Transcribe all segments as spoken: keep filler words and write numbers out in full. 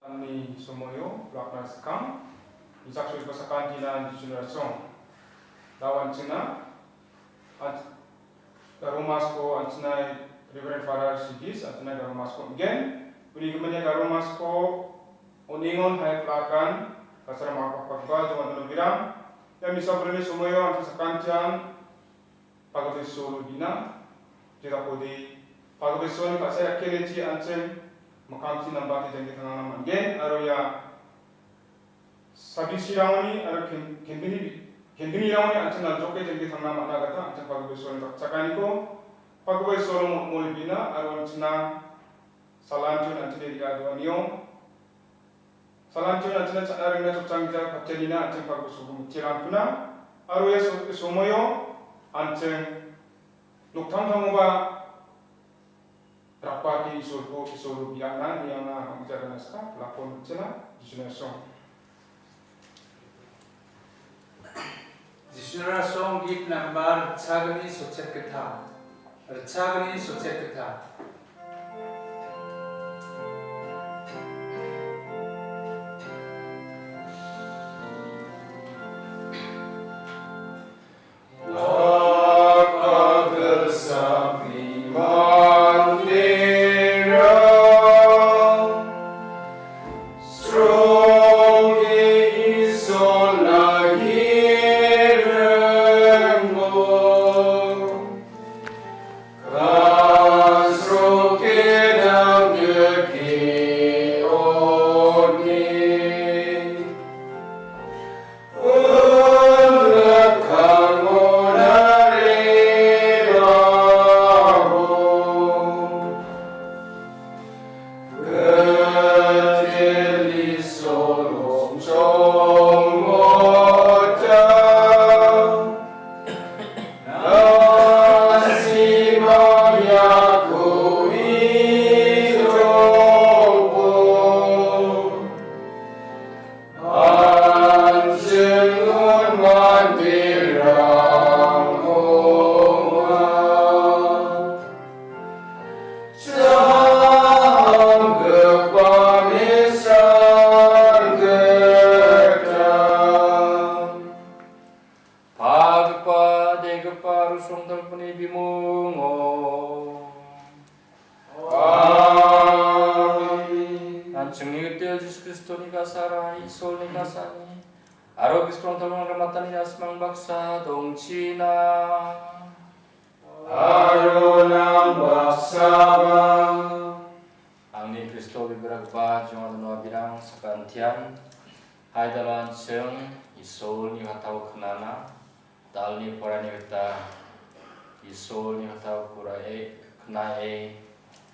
Ani somoio lakna skang, isak soipa sakantina Jisu rasong. Dawan cina, An-, Garo Masko an·chingna Reverend Father Sigis an·chingna Garo Masko ong·gen. Uni gimin ia Garo Masko on·engon hai pelakan kasar mapakpakba dongan dona birang. Ia misa bolni somoio an·ching sakantian Pagabe Solo bina. Jekapode Pagabe Soloni ka·sa yakkerechi an·ching mikkangchi nambate jangki tangana man·gen aro ia Sabisirangoni aro ken-, kendini, kendinirangoni an·ching naljoke jengke tangna man·a gita an·ching Pagua Isolni dakchakaniko, Pagua Isolo mo-, molbina aro an·chingna salantion an·chingni re·adoanio. Salantion an·chingna cha·na ringna chochang gija patianina an·ching Pagua Isolko mittirangkuna. Aro ia so-, somoio an·ching noktangtangoba Rapati Isolko, Isolo biangna, niangna, bang·gija ganaska, lakon chela, Jisuna song. Jisuna song, git nambar, chagni sochet ketang. Chagni sochet ketang. An·ching manderang ong·a. Changgipa Mesias gita. Pagipa, degipa, aro srongtalpani bimungo. Amen. An·chingni gitel Jisu Kristoni kasara, Isolni kasani, aro Kristoni ramatani asmang baksa dongchina. Aro nang baksaba. Angni Kristo beberagipa jongana birang sakantian, hai dalan seng Isolni katao knana, Dalni porani gita Isolni katao kurae, knae,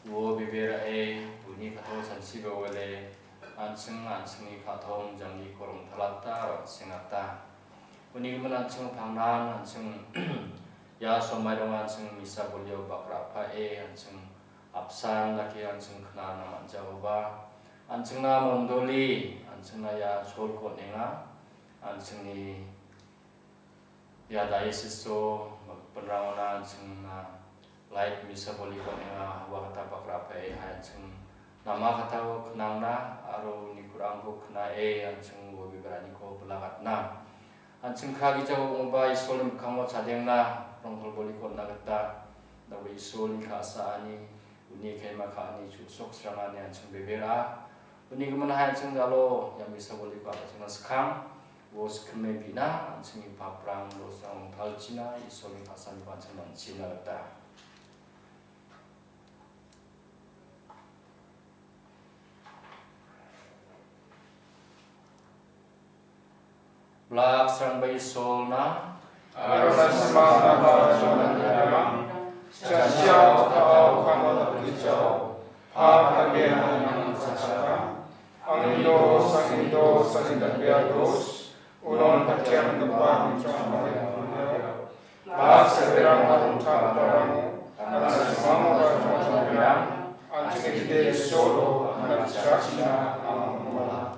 uo beberae, uni katao sansi bawele, an·ching, an·chingni katao janggiko rongtalata, aro an·sengata. Uni gimin an·ching pangnan, an·ching ia somairong an·ching misa bolio bakrapae, an·ching apsan dake an·ching knana man·jaoba, an·chingna mondoli, an·chingna ia solko on·enga, an·chingni ia diocese-o, bakpinrangona an·chingna light misa boliko on·enga, ua gita bakrapae hai an·ching nama katao knangna, aro uni kurangko knae an·ching uo beberaniko bilagatna. An·ching ka·gijako ong·oba Isolni mikkango chadengna rongtalboliko on·na gita, daode Isolni ka·saani, uni kaima ka·ani chu·sok srangani an·ching bebera. Uni gimin hai an·ching dalo ia misa boliko a·bachengna skang, uo skime bina an·chingni paprang dosrang rongtalchina, Isolni ka·saniko an·ching man·china gita. Blak srangba Isolna. Aro nasima naba jona dirang. Chachia otao kano dakijao. Pa kami nang chachara. Angin dos, angin dos, angin dakbia dos. Unon patian gempa mincong mari. Blak seberang marung tak barang. Anak semang naba jona dirang. Anjing ide solo, anak chachina, amang mola.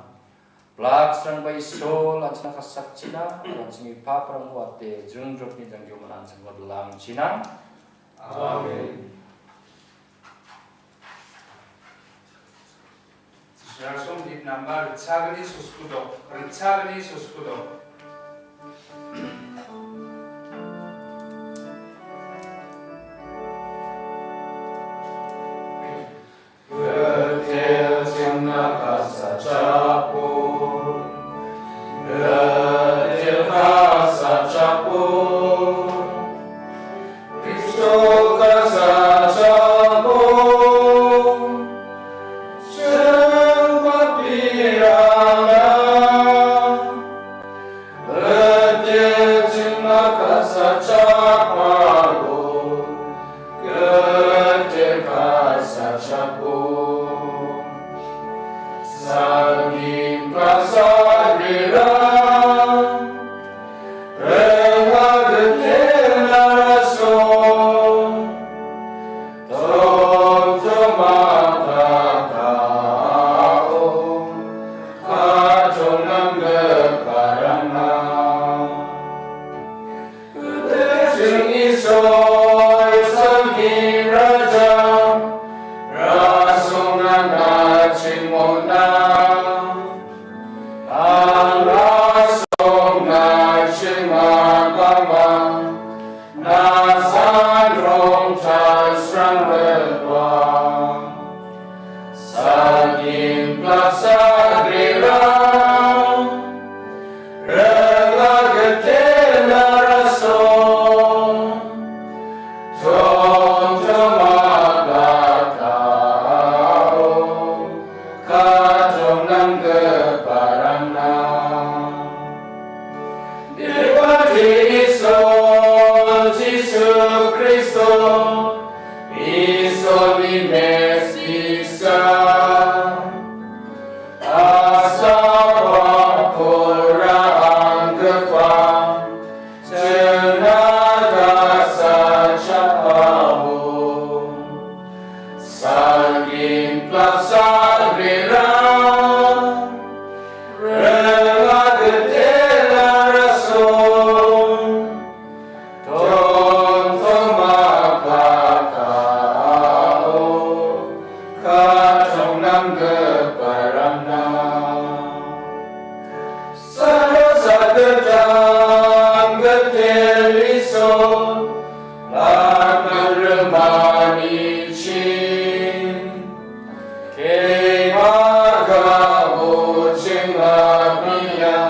Blak srangba Isol, an·chingna kasakchina, an·chingni paprangko ate jringjrotni janggio man·a an·chingko dilangchina. Amen. Rasong hit namba ritchagni soskudo, ritchagni soskudo. Gittel chingna ka·sachakbo, Gittel ka·sachakbo, Kristo ka·sachakbo, ching·patpirangna. Gittel chingna ka·sachakbo, Gittel ka·sachakbo. Salgin ka·sagrira, renga Gittel na·raso. Tongtong maplakao, ka·tong namgiparangna. Gittel ching Isol salgin Raja, rasongna na·chingmona. An rasongna·chingmabama, na·san rongtalsranggipa. Salgin ka·sagrira, renga Gittel na·raso. Tongtong maplakao, ka·tong namgiparangna. Dipati Isol Jisu Kristo, Isolni Mesia. Asapako ra·anggipa, chingna ka·sachakao. Salgin ka·sagrira, renga Gittel na·raso. Tongtong maplakao, ka·tong namgiparangna. Salo sakgittam Gittel Isol, apman rimanichi. Kemagao ching·a bia,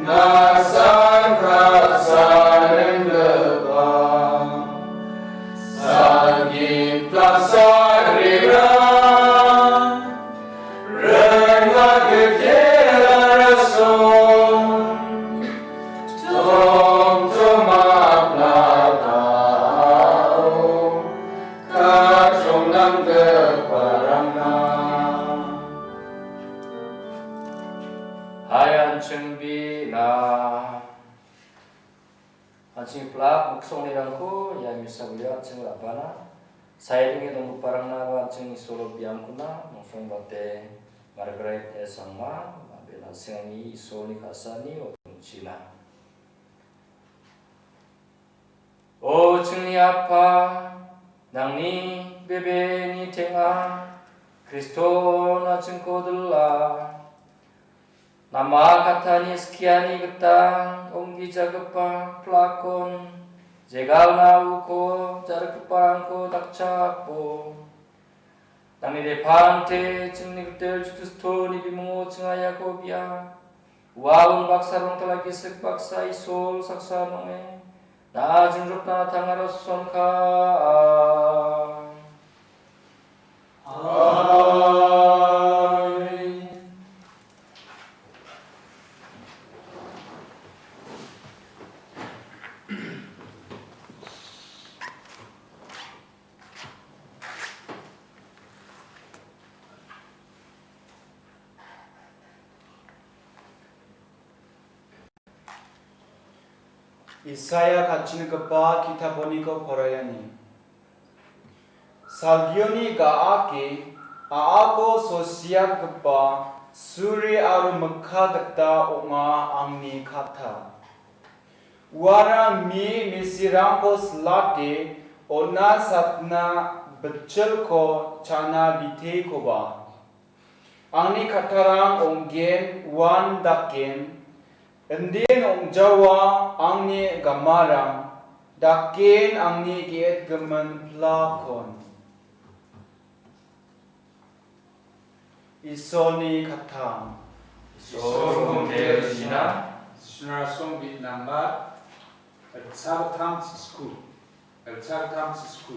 na·san ka·saenggipa. Salgin ka·sagrira, renga Gittel na·raso. Tongtong maplakao, ka·tong namgiparangna. Hai an·ching bi·na. An·ching plak miksongnirangko ia misa gulia an·ching rabana. Sairinge donggiparangna ba an·ching Isolo biangkona mongsongbate Margaret S. Sangma, mabe na·sengani Isolni ka·sani otongchina. O chingni Apa, nangni bebeni teng·a, Kristo na·chingko dila. Nama katani skiani gita onggijagipa plakon jegalna uko jarikgiparangko dakchakbo. Nangni depante chingni gitel Jisu Kristoni bimungo chingayako bia. Ua unbaksa rongtala gisik baksa Isol saksa nonge. Na jingrukna tangara sonka. Amen. Isaia ka·chinigipa ki·taponiko poraiani. Salgioni ga·ake a·ako sosiatgipa suri aro mikka gita ong·a angni kata. Uarang mi misirangko silate on·a satna bitchilko cha·na bitekoba. Angni kattarang ong·gen uan daken, indin ong·jaoa angni gamarang, daken angni ge·etgimin pilakon. Isolni kattang. Isol kongte rikchina. Sunarasong bit nambar, Elchagittam Chisku. Elchagittam Chisku.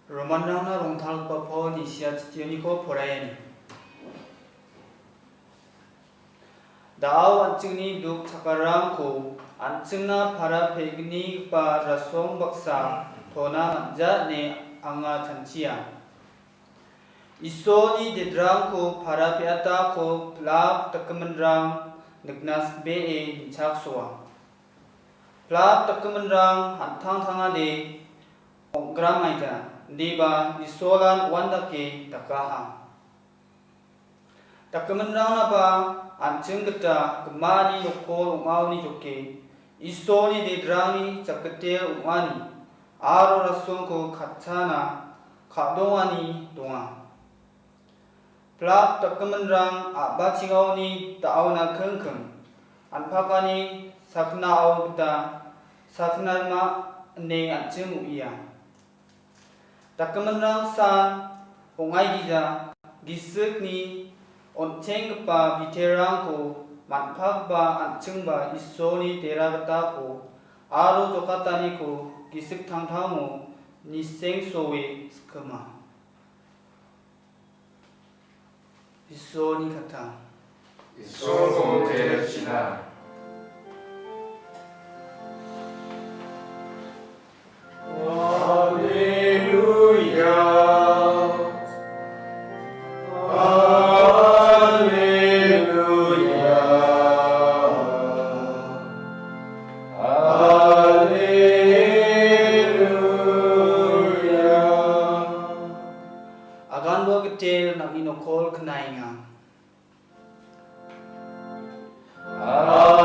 Romanrangna rongtalgipa Polni sia chittioniko poraiani. Da·ao an·chingni duk chakarangko an·chingna para pe·gnigipa rasong baksa tona man·ja ine anga chanchia. Isolni dedrangko para pe·atako pilak dakgiminrang nikna sibee nichaksoa. Pilak dakgiminrang an·tangtangade ong·grangaija, indiba Isolan uandake dakaha. Dakgiminrangnaba an·ching gita gimani nokol ong·aoni joke Isolni dedrangni jakkitel ong·ani aro rasongko katchana ka·dongani donga. Pilak dakgiminrang a·bachengaoni da·aona kingking anpakani saknao gita saknarima ine an·ching o·ia. Dakgiminrang san ong·aigija gisikni on·chenggipa biterangko man·pagipa an·chingba Isolni dera gitako aro jokataniko gisik tangtangmo nisengsoe skima. Isolni kattang. Isolko montechina. Alleluia. Alleluia. Alleluia. Aganbo gitel nang·ni nokol knaenga.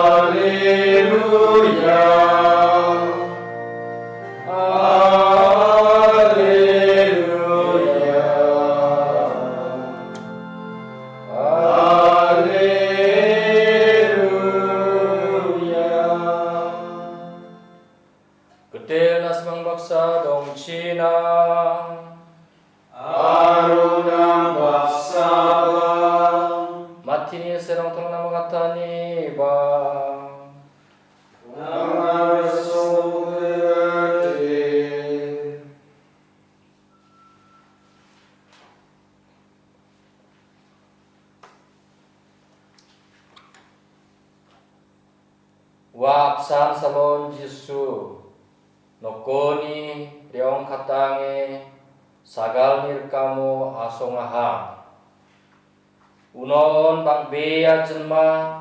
Alleluia. Alleluia. Alleluia. Gitel na·simang baksa Ua apsan salon Jisu nokoni reongkatange sagalni rikamo asongaha. Unon bang·bea jinma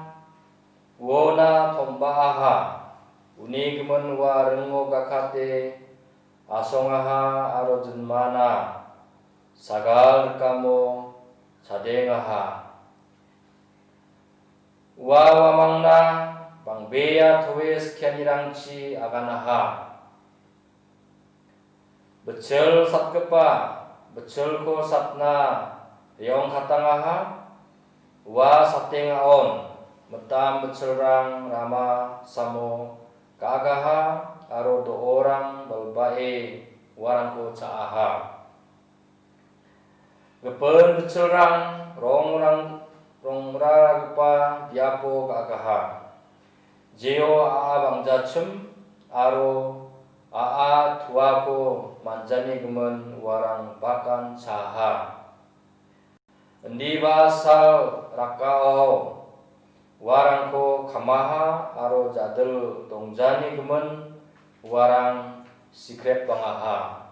uona tom·baaha. Uni gimin ua ringo gakate asongaha aro jinmana sagal rikamo chadengaha. Ua uamangna bang·bea toe skianirangchi aganaha. Bichil satgipa, bichilko satna reongkatangaha. Ua satengaon mitam bichilrang rama samo ka·agaha aro do·orang balbae uarangko cha·aha. Gipin bichilrang rongrang-, rongragipa biapo ka·agaha. Jeo a·a bangjachim aro a·a tuako manjani gimin uarang bakan chaha. Indiba sal rakao uarangko kamaha aro jadil dongjani gimin uarang sikrep bangaha.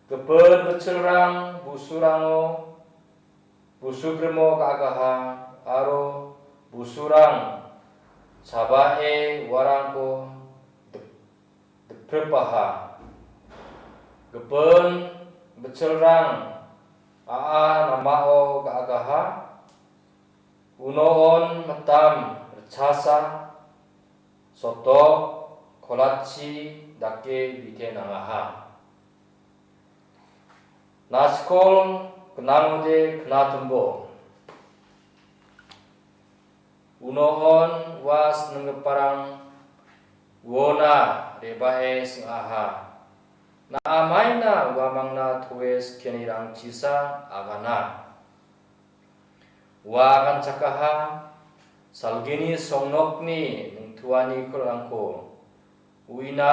Gipin bichilrang busurango busugrimo ka·agaha aro busurang chabae uarangko dip-, dipripaha. Gipin bichilrang a·a namao ka·agaha. Uno on mitam ritchasa sotok kolachi dake bite nangaha. Naskol gnangode knatimbo. Uno on ua sininggiparang uona re·bae sing·aha. Na·a maina uamangna toe skianirangchisa agana. Ua ganchakaha salgini songnokni ningtuani kul·rangko uina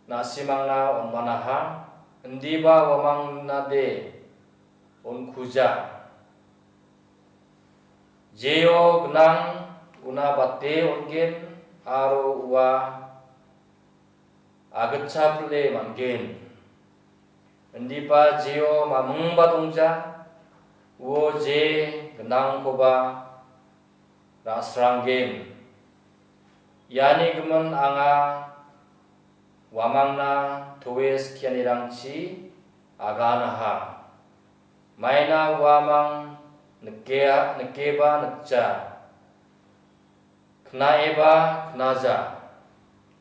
na·simangna onmanaha, indiba uamangnade onkuja. Jeo gnang una bate on·gen aro ua agitcha pile man·gen. Indiba jeo mamingba dongja, uo je gnangkoba ra·sranggen. Iani gimin anga uamangna toe skianirangchi aganaha. Maina uamang nikea-, nikeba nikja. Knaeba knaja,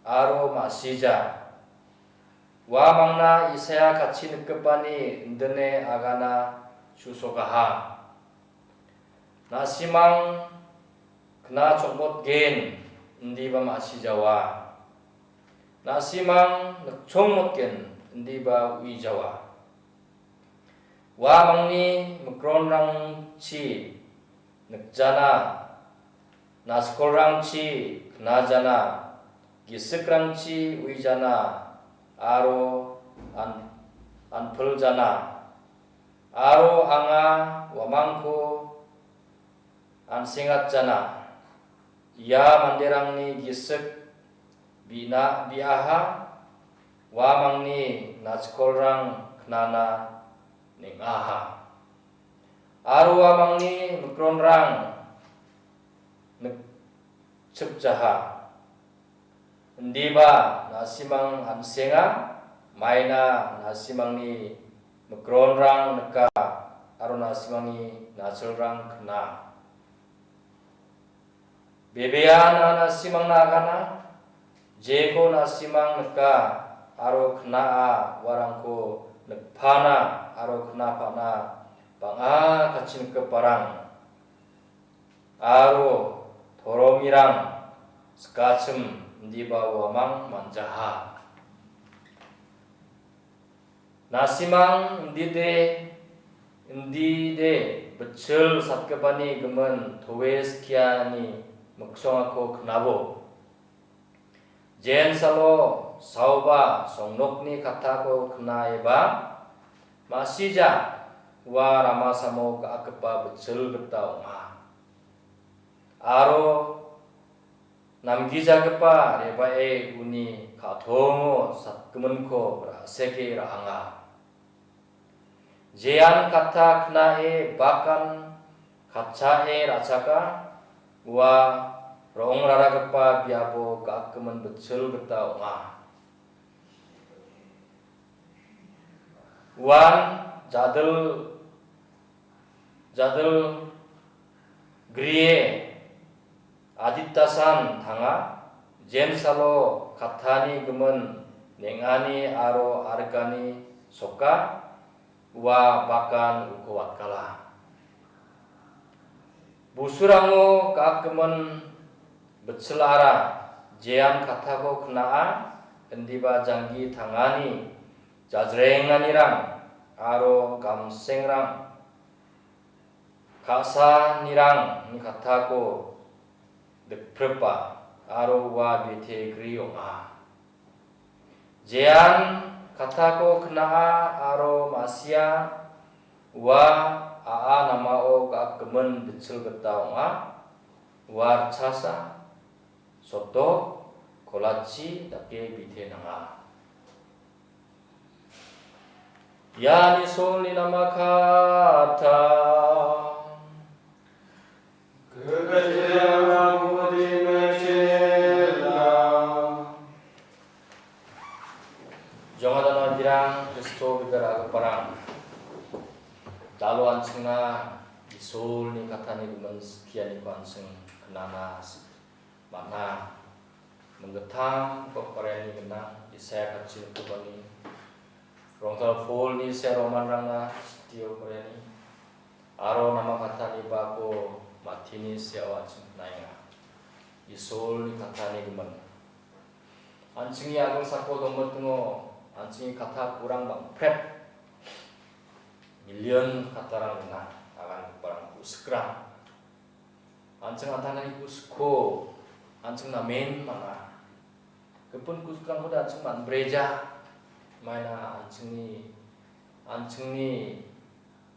aro ma·sija. Uamangna Isaiah katchi nikgipani indine agana chusokaha. Na·simang kna chongmotgen, indiba ma·sijawa. Na·simang nikchongmotgen, indiba uijawa. Uamangni mikronrangchi nikjana, naskolrangchi knajana, gisikrangchi uijana, aro an-, anpiljana, aro anga uamangko an·sengatjana. Ia manderangni gisik bi·na bi·aha, uamangni naskolrang knana neng·aha. Aro uamangni mikronrang nikchipjaha. Indiba na·simang an·senga, maina na·simangni mikronrang nika, aro na·simangni nasilrang kna. Bebea na na·simangna agana, jeko na·simang nika aro kna·a uarangko nikpana aro knapana bang·a katchi nikgiparang aro toromirang sikachim indiba uamang man·jaha. Na·simang indide, indide bichil satgipani gimin toe skiani miksongako knabo. Jensalo saoba songnokni kattako knaeba, ma·sija ua ramasamo ga·akgipa bichil gita ong·a. Aro Namgijagipa Rebae uni ka·tongo satgiminko ra·seke ra·anga. Jean katta knae bakan katchae ra·chaka, ua ro·ongraragipa biapo ga·akgimin bitchil gita ong·a. Uan jadil, jadil grie aditasan tanga, jensalo kattani gimin neng·ani aro arigani soka, ua bakan uko watgala. Busurango ga·akgimin bitchilara jean kattako kna·a, indiba janggi tangani jajrenganirang aro gamsengrang ka·sanirangni kattako dikpripa aro ua bite gri ong·a. Jean kattako kna·a aro ma·sia ua a·a namao ga·akgimin bitchil gita ong·a. Ua ritchasa, sotok, kolachi dake bite nanga. Iani solni nama kata. Jongadana birang Kristo bibir agiparang. Dalo an·chingna Isolni katani gimin skianiko an·ching knana man·a. Minggitam kok-, Koreani gnang, Isaiah katchini kobani, rongtal Paulni sea Romanrangna sitio Koreani, aro nama katani bako Matini seao an·ching knaenga. Isolni katani gimin. An·chingni agilsako dongmitingo, an·chingni kata kurang bang·pret. Million katarang gnang, agangiparang ku·sikrang. An·ching an·tangtangni ku·sikko an·ching namen man·a. Gipin ku·sikrangkode an·ching man·breja. Maina an·chingni, an·chingni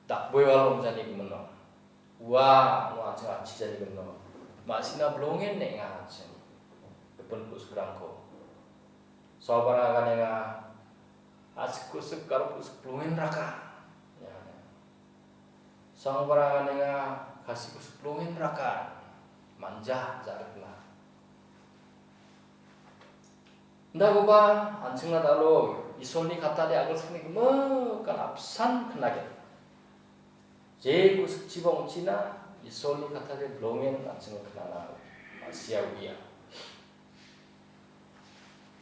dakboiwal ong·jani gimino. Ua, uno an·ching atchijani gimino. Ma·sina bilongen neng·a an·ching. Gipin ku·sikrangko. Saubara aganenga, a·chik ku·sik aro ku·sik bilongen raka. Ya. Saubara aganenga, kasik ku·sik bilongen raka. Manja, ja·rikna. Indakoba, an·chingna dalo, Isolni katade agilsakni gimikan apsan knagen. Je ku·sikchiba ong·china, Isolni katade bilongen an·ching knana, ma·sia uia.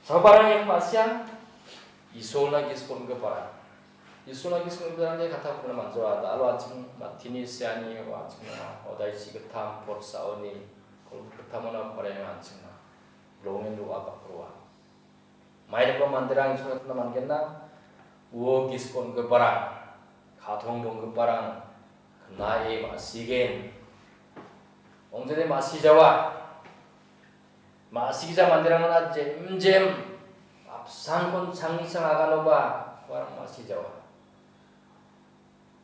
Sabarang ian ma·sia, Isolna gisik on·giparang. Isolna gisik on·giparangde kata ku·na man·joa, dalo an·ching Matini seani, ua an·chingna odai chi gittam pot sa·oni, kolgrik gittamona parenga an·chingna. Bilongen roa bakroa. Maidakgipa manderang Isolna man·genna, uo gisik on·giparang, ka·tong donggiparang, knae ma·sigen. Ong·jade ma·sijawa. Ma·sigija manderangna jemjem apsankon changni chang aganoba uarang ma·sijawa.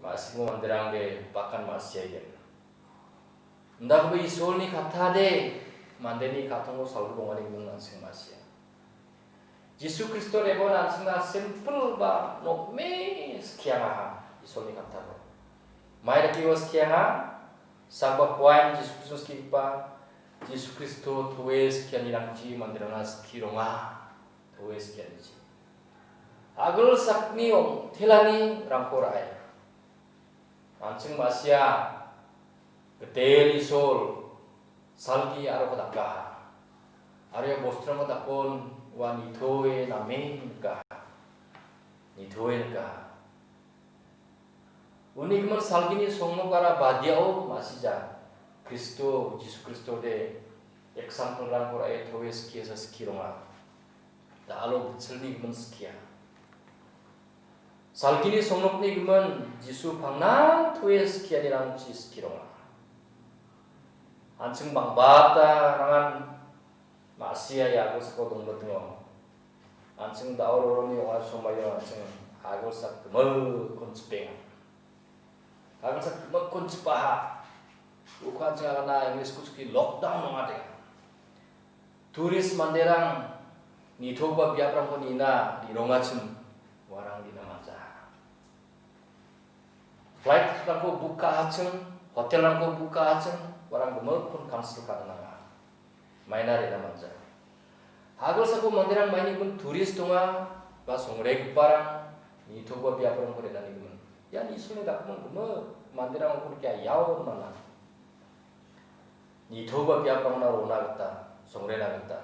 Ma·simo manderangde bakan ma·siaigen. Indakoba Isolni katade mandeni ka·tongko salgri donganiko an·ching ma·sia. Jisu Kristo rebon an·chingna simpel ba nokme skiangaha Isolni katako. Maidake ua skianga, sangba poain Jisu Kristo skigipa, Jisu Kristo toe skianirangchi manderangna skironga, toe skianichi. Agilsakni ong·telani rangko ra·e. An·ching ma·sia, Gitel Isol, salgi aro kadakaha. Aro ia bosturangko dakon ua nitoe namen nikaha. Nitoe nikaha. Uni gimin salgini songnokara badiao ma·sija. Kristo, Jisu Kristo de example-rangko ra·e toe skie sa skironga. Da·alo gitchilni gimin skia. Salgini songnokni gimin Jisu pangnan toe skianirangchi skironga. An·ching bang·bata rangan ma·sia ia agilsako dongbitingo. An·ching da·o roroni ong·a somaio an·ching agilsak gimikkon chipenga. Agilsak gimikkon chipaha. Uko an·ching agana English kuchki lockdown ong·atenga. Turis manderang nitogipa biaprangko nina ri·rongachim uarang re·na manja. Flight-rangko book ka·achim, hotel-rangko book ka·achim, uarang gimikkon cancel ka·na nanga. Maina re·na manja. Agilsako manderang maini gimin turis donga, ba songregiparang nitogipa biaprangko re·nani gimin. Ian Isolni dakgimin gimik manderang uko nikia iaon mana. Nitogipa biaprangna rona gita, songrena gita.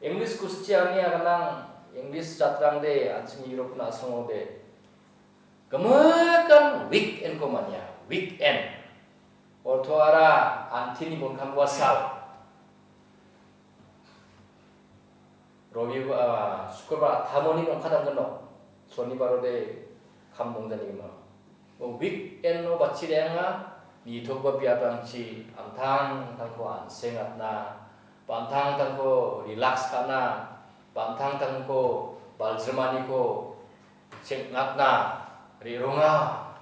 English kusichi ani aganang, English jatrangde, an·ching Europe-na asongode. Gimikan weekend-ko mania, weekend. Orthoara antini bonkamboa sal. Robi, ah, Sukurbar attamoni nongkadang genok. Sonibarode kam nongjani gima. Weekend-o bachirengna nitogipa biaprangchi an·tangtangko an·sengatna, ba an·tangtangko relax ka·na, ba an·tangtangko baljimaniko chek·natna re·ronga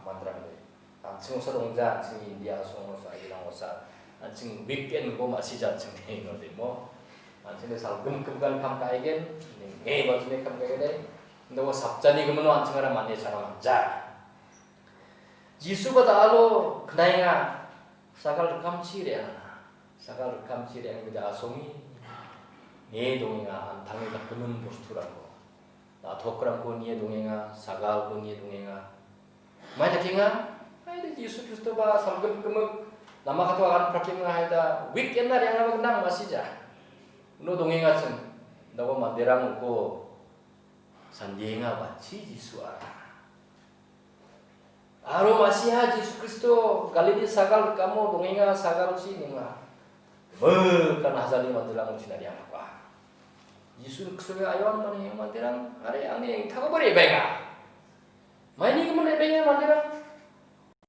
manderangde. An·ching osa dongja, an·ching India asongo osa, Iran osa, an·ching weekend-ko ma·sija an·ching inode mo. An·chingde salgimgimgan kam ka·egen, ninge bajine kam ka·egen, indao sapjani gimino an·chingara mande changa manja. Jisuba da·alo knaenga, sagal rikamchi re·angana. Sagal rikamchi re·angna asonge nie dongenga, an·tangni dakgimin bosturangko. Na·tokrangko nie dongenga, sagalko nie dongenga. Mai dakenga, aide Jisu Kristoba salgimgimik nama kato agan prakenga haida weekend-na re·angaba gnang ma·sija. Uno dongengachim, indao manderang uko sandienga bachi Jisu ara. Aro ma·siha Jisu Kristo Galili sagal rikamo dongenga, sagalchi ninga. Gimikan hajali manderang utina re·angtoka. Jisu niksoe ayon mani manderang, are angni engtakoba re·baenga. Maini gimin re·baenga manderang.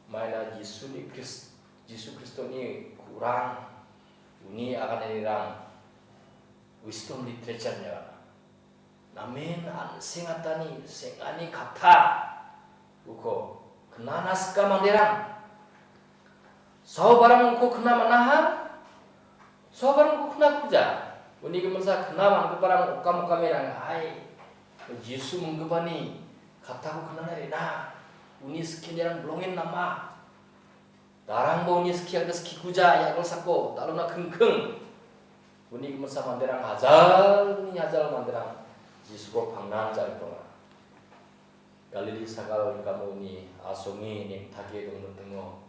Maina Jisuni Kris-, Jisu Kristoni ku·rang, uni agananirang wisdom literature-ni agana. Namen an·sengatani seng·ani katta uko knana sika manderang. Saobarang uko kna man·aha, saobarang uko kna kuja. Uni giminsa kna man·giparang okam okame rang, hai, Jisu minggipani kattako knana re·na, uni skianirang bilongen nama. Darangba uni skie agis kikuja, ia agilsako, da·alona kingking. Uni giminsa manderang hajalni hajal manderang Jisuko pangnan ja·rikonga. Galili sagal rikamo uni asonge neng·take dongmitingo.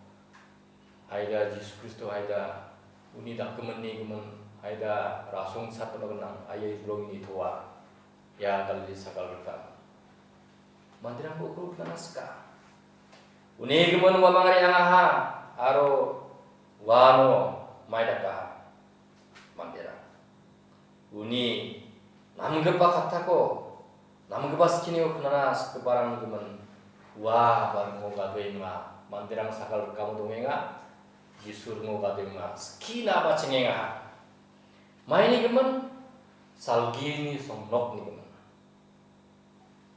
Aida Jisu Kristo aida uni dakgiminni gimin aida rasong satona gnang, aia ibrongni toa. Ia Galili sagal rika. Manderangba uko knana sika. Uni gimin uamang re·angaha aro uano maidakaha. Manderang. Uni namgipa kattako, namgipa skinio knana sikgiparang gimin ua ba ringo gadoenga. Manderang sagal rikamo dongenga. Jisu ringo gadoenga. Skina ba chengenga. Maini gimin, salgini songnokni gimin.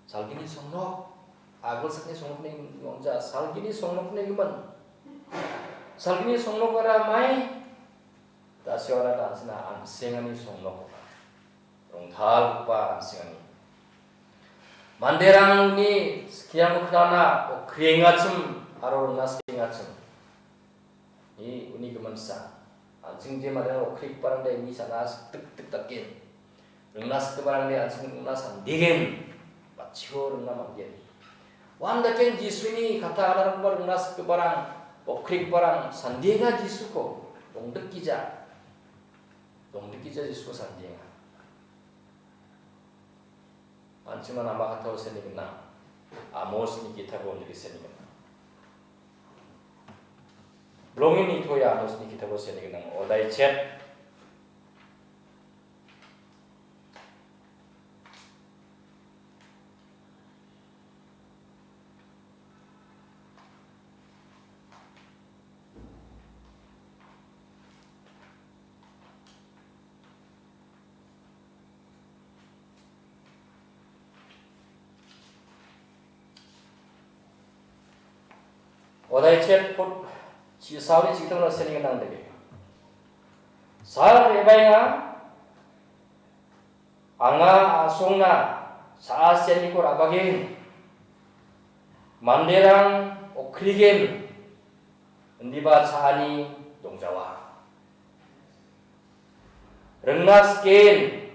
Salgini songnok, agilsakni songnokni gimin ong·ja, salgini songnokni gimin. Salgini songnokara mai, da·siara da·ansina an·sengani songnok ong·a. Rongtalgipa an·sengani. Manderangni skiango knana, okriengachim, aro ringna skiengachim. I uni giminsa. An·ching je manderang okrikgiparangde uni sana sikdikdik daken. Ringna sikgiparangde an·ching ringna sandegen. Bachio ringna man·gen. Uan daken Jisuni katta aganarangba ringna sikgiparang, okrikgiparang sandenga Jisuko. Dongdikgija. Dongdikgija Jisuko sandenga. An·chingna nama katao seni gnang. Amosni kitabo indake seni gnang. Bilongni toya Amosni kitabo seni gnang. Odai chet. Odai chet put chi-, sauni chikitangna seni gnang dege. Sal re·baenga, Anga a·songna sa·a sianiko ra·bagen, manderang okkrigen, indiba cha·ani dongjawa. Ringna siken,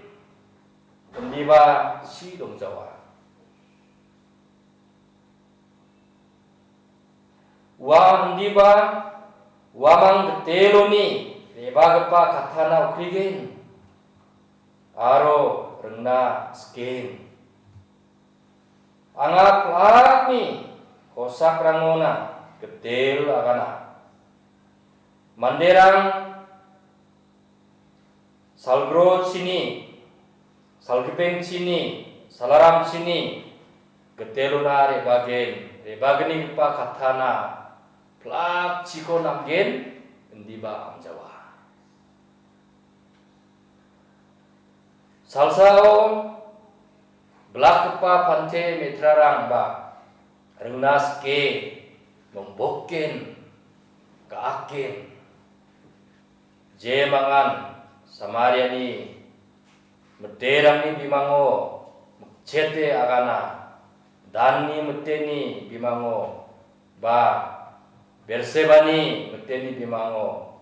indiba si dongjawa. Ua indiba uamang giteloni re·bagipa kattana okkrigen aro ringna siken. Anga plakni kosakrangona gitel agana. Manderang salgro chini, salgipeng chini, salaram chini, gitelona re·bagen, re·bagnigipa kattana plakchiko namgen, indiba amjawa. Salsao blakgipa pante metrarangba ringna sike, mongboken, ga·aken. Jemangan Samariani miterangni bimango mikchete agana, Danni miteni bimango ba Bersebani miteni bimango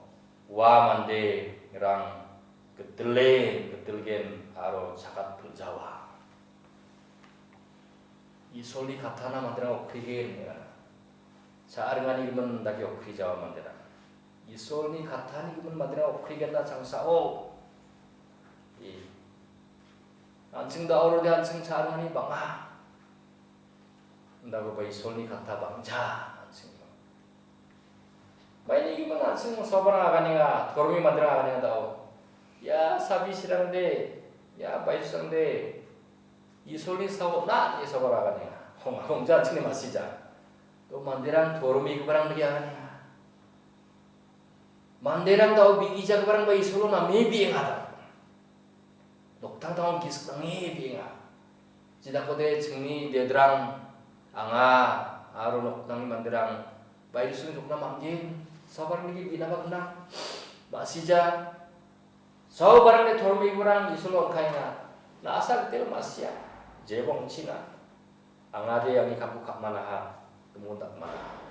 ua manderang gitile, gitilgen aro chakat piljawa. Isolni kattana manderang okkrigen, cha·a ringani gimin dake okkrijawa manderang. Isolni kattani gimin manderang okkrigenna changsao. E. An·ching da·orode an·ching cha·a ringani bang·a. Indagipa Isolni katta bang·ja an·ching. Maini gimin an·ching sabarang aganenga, tormi manderang aganenga da·o. Ia sabisirangde, ia baisrangde, Isolni sao na, ia sabarang aganenga. Hong, hong ja an·chingni masija. To manderang tormigiparang dake aganenga. Manderang da·o bi·gijagiparangba Isolo name bi·enga da. Noktangtango gisik nange bi·enga. Jidakode chingni dedrang anga aro noknangni manderang bairi songchokna man·gen. Sabarangni binaba gnang. Ma·sija. Sabarangni tormigiparang Isolo on·kaenga. Na·asa gitel ma·sia. Jeba ong·china. Angade angni kamko ka·manaha. Gimon dakmanaha.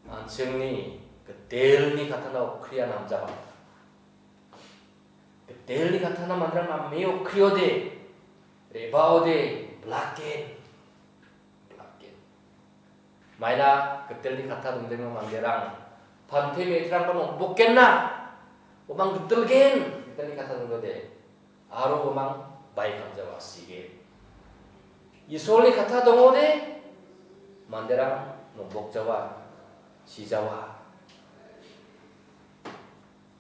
An·chingni gitelni kattana okkria namjaba. Gitelni kattana manderang name okkriode, re·baode, blaken, blaken. Maina gitelni katta dongdengma manderang, pante me·trangba nongbokenna, omang gitilgen, gitelni katta dongdode. Aro gimang baik hamjawa sige. Isolni katta dongode, manderang nongbokjawa, sijawa.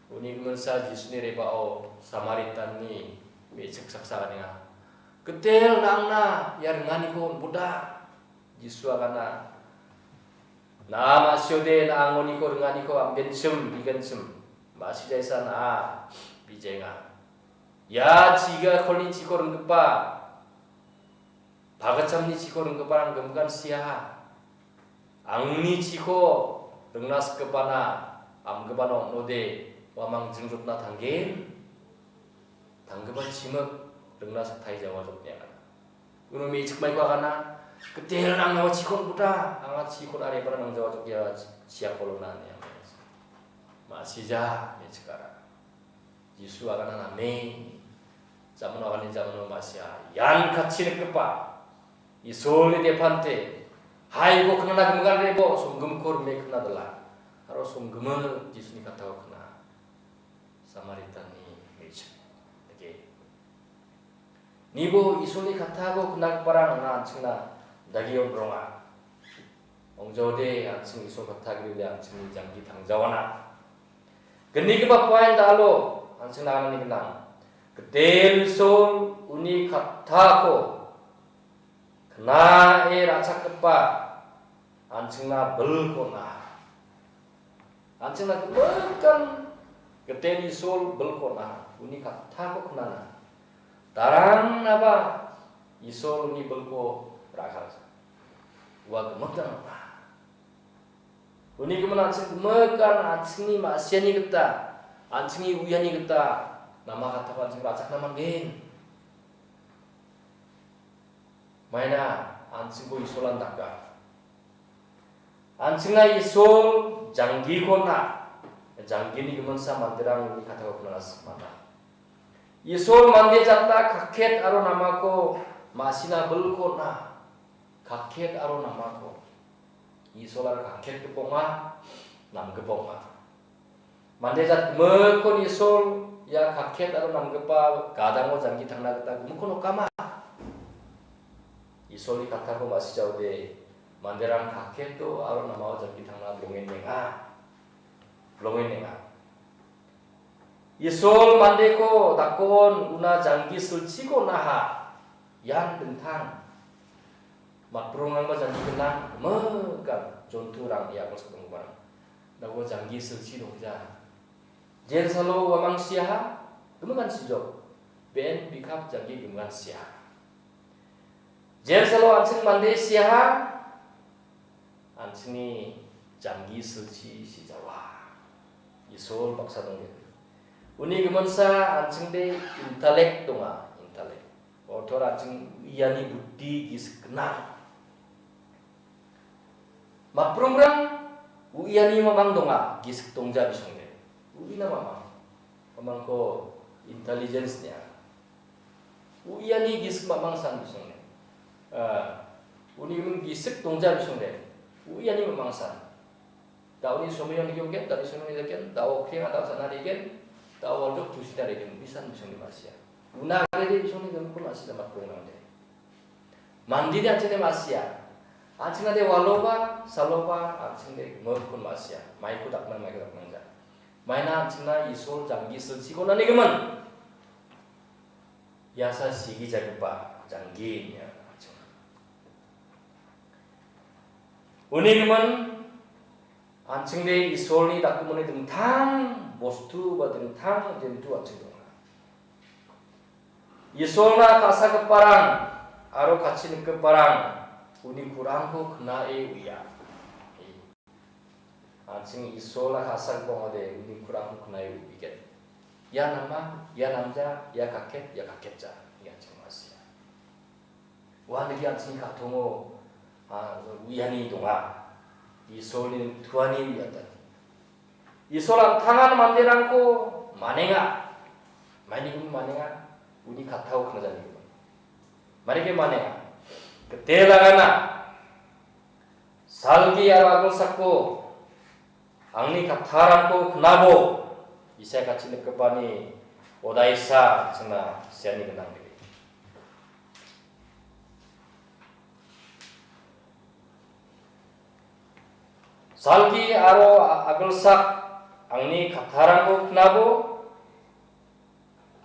Uni giminsa Jisuni re·bao Samaritanni me·chik saksa aganenga. Gitel, na·angna ia ringaniko on·boda. Jisu agana, na·a ma·siode na·a angoniko ringaniko am·genchim, bigenchim. Ma·sijaisa na·a bijaenga. Ia chiga kolni chiko ringgipa, pagitchamni chiko ringgiparang gimikan siaha. Angni chiko ringna sikgipana, am·gipana on·ode, uamang jingjotna tanggen, tanggipa chimik ringna siktai jawa jokniakan. Uno me·chik maiko agana, gitel, na·angna ua chikon buta, anga chikon are bara nangjawa jokya chiakolona ine agana. Ma·sija me·chikara. Jisu agana name. Jamano agani jamano ma·sia. Ian katchi nikgipa Isolni depante. Haiko knana gimikan re·bo, songgimko rime knadila. Aro songgime Jisuni kattao kna. Samaritanni me·chik dake. Nibo Isolni kattako knagiparang na an·chingna dagion ronga. Ong·jaode an·ching Isol katta geriode an·chingni janggi tangjawana. Gnigipa poain dalo an·chingna aganani gnang. Gitel Isol uni kattako knae ra·chakgipa an·chingna bilkon·a. An·chingna gimikan Gitel Isol bilkon·a. Uni kattako knana. Darangnaba Isol uni bilko ra·galsa. Ua gimikan ong·a. Uni gimin an·ching gimikan an·chingni ma·siani gita, an·chingni uiani gita nama kattako an·ching ra·chakna man·gen. Maina an·chingko Isolan daka. An·chingna Isol janggiko on·a. Janggini giminsa manderang uni kattako knanas man·a. Isol mande jatna kakket aro namako ma·sina bilko on·a. Kakket aro namako. Isol aro kakket gipok ong·a, namgipok ong·a. Mande jat gimikkon Isol ia kakket aro namgipa gadango janggi tangna gita gimikkon okama. Isolni kattako ma·sijaode manderang kakketo aro namao janggi tangna bilongen neng·a. Bilongen neng·a. Isol mandeko dakon una janggi silchiko on·aha. Ian dingtang. Matbrongrangba janggi gnang, gimikan jonturang ia agilsak donggiparang. Dako janggi silchi dongja. Jensalo uamang siaha, gimikan sijok. Be·en bikap janggi gimikan siaha. Jensalo an·ching mande siaha, an·chingni janggi silchi sijawa. Isol baksa donggen. Uni giminsa an·chingde intelek donga, intelek. Ortho an·ching uiani buti gisik gnang. Matbrongrang uiani mamang donga, gisik dongja bisongde. Uina mamang. Mamangko intelligence ine a·a. Uiani gisik mamang san bisongde. Ah, uni gimin gisik dongja bisongde. Uiani mamang san. Daoni somoion nigiogen, daoni somoion nigiogen, dao kriang atau sana rigen, dao waljok tusina rigen, bisan bisongde ma·sia. Una gede bisongde gimikon ma·sia matbrongrangde. Mandide an·chingde ma·sia. An·chingnade waloba, saloba, an·chingde gimikon ma·sia. Maiko daknang, maiko daknangja. Maina an·chingna Isol janggi silchiko on·anigimin. Iasa sigijagipa janggi ine an·ching. Uni gimin an·chingde Isolni dakgimine dingtang bostu ba dingtang jentu an·ching donga. Isolna ka·sagiparang aro katchi nikgiparang uni kurangko knae uia. An·ching Isolna ka·sagipa ong·ode uni kurangko knae uigen. Ia nama, ia namja, ia kakket, ia kakketja, ia an·ching ma·sia. Uandake an·chingni ka·tongo, ah, uiani donga. Isolni tuani uiata. Isol an·tangan manderangko manenga. Maini uni manenga, uni kattao knajani. Manike manenga. Gite lagana. Salgi aro agilsako angni kattarangko knabo. Isai katchi nikgipani odaisa chingna siani gnang. Salgi aro a-, agilsak angni kattarangko knabo,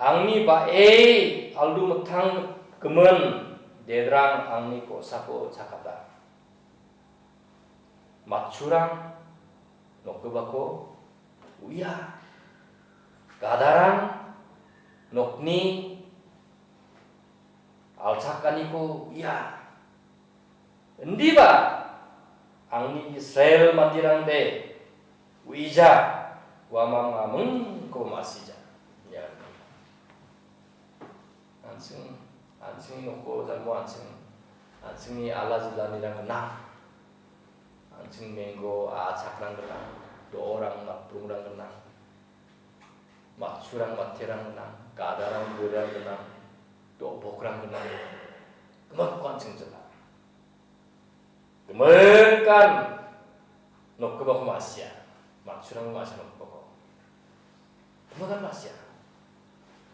angni ba·e aldu mittang gimin dedrang angni kosako chakata. Matchurang nokgipako uia. Gadarang nokni alchakaniko uia. Indiba angni Israel manderangde uija, uamang amingko ma·sija. Ia. An·ching, an·chingni noko jamo an·ching, an·chingni ala jilanirang gnang. An·ching mengo a·chakrang gnang, do·orang matbrongrang gnang, matchurang materang gnang, gadarang guerang gnang, do·bokrang gnang. Gimikko an·ching jila. Gimikan nokgipako ma·sia, matchurangko ma·sia nokgipako. Gimikan ma·sia.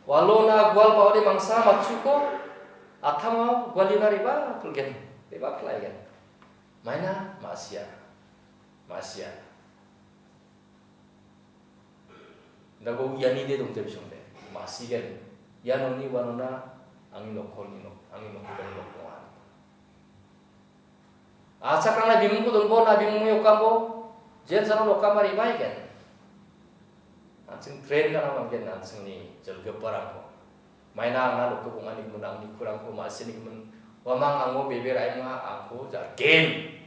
Walona gual ba·ode mangsa matchuko, atamo gualina reba kelgen, reba kelaigen. Maina ma·sia, ma·sia. Dago ianide dongja bisongde, ma·sigen. Ianoni uanona angni nokkolni nok, angni nokkolni nok ong·a. Achakrangna bimungko donbo, na bimungni okambo, jen saron okama rimaigen. An·ching train ka·na man·gen, an·chingni jilgiparangko. Maina angna nokgipa ong·ani gimin, angni kurangko ma·sini gimin, uamang ango bebe ra·enga, angko jargen.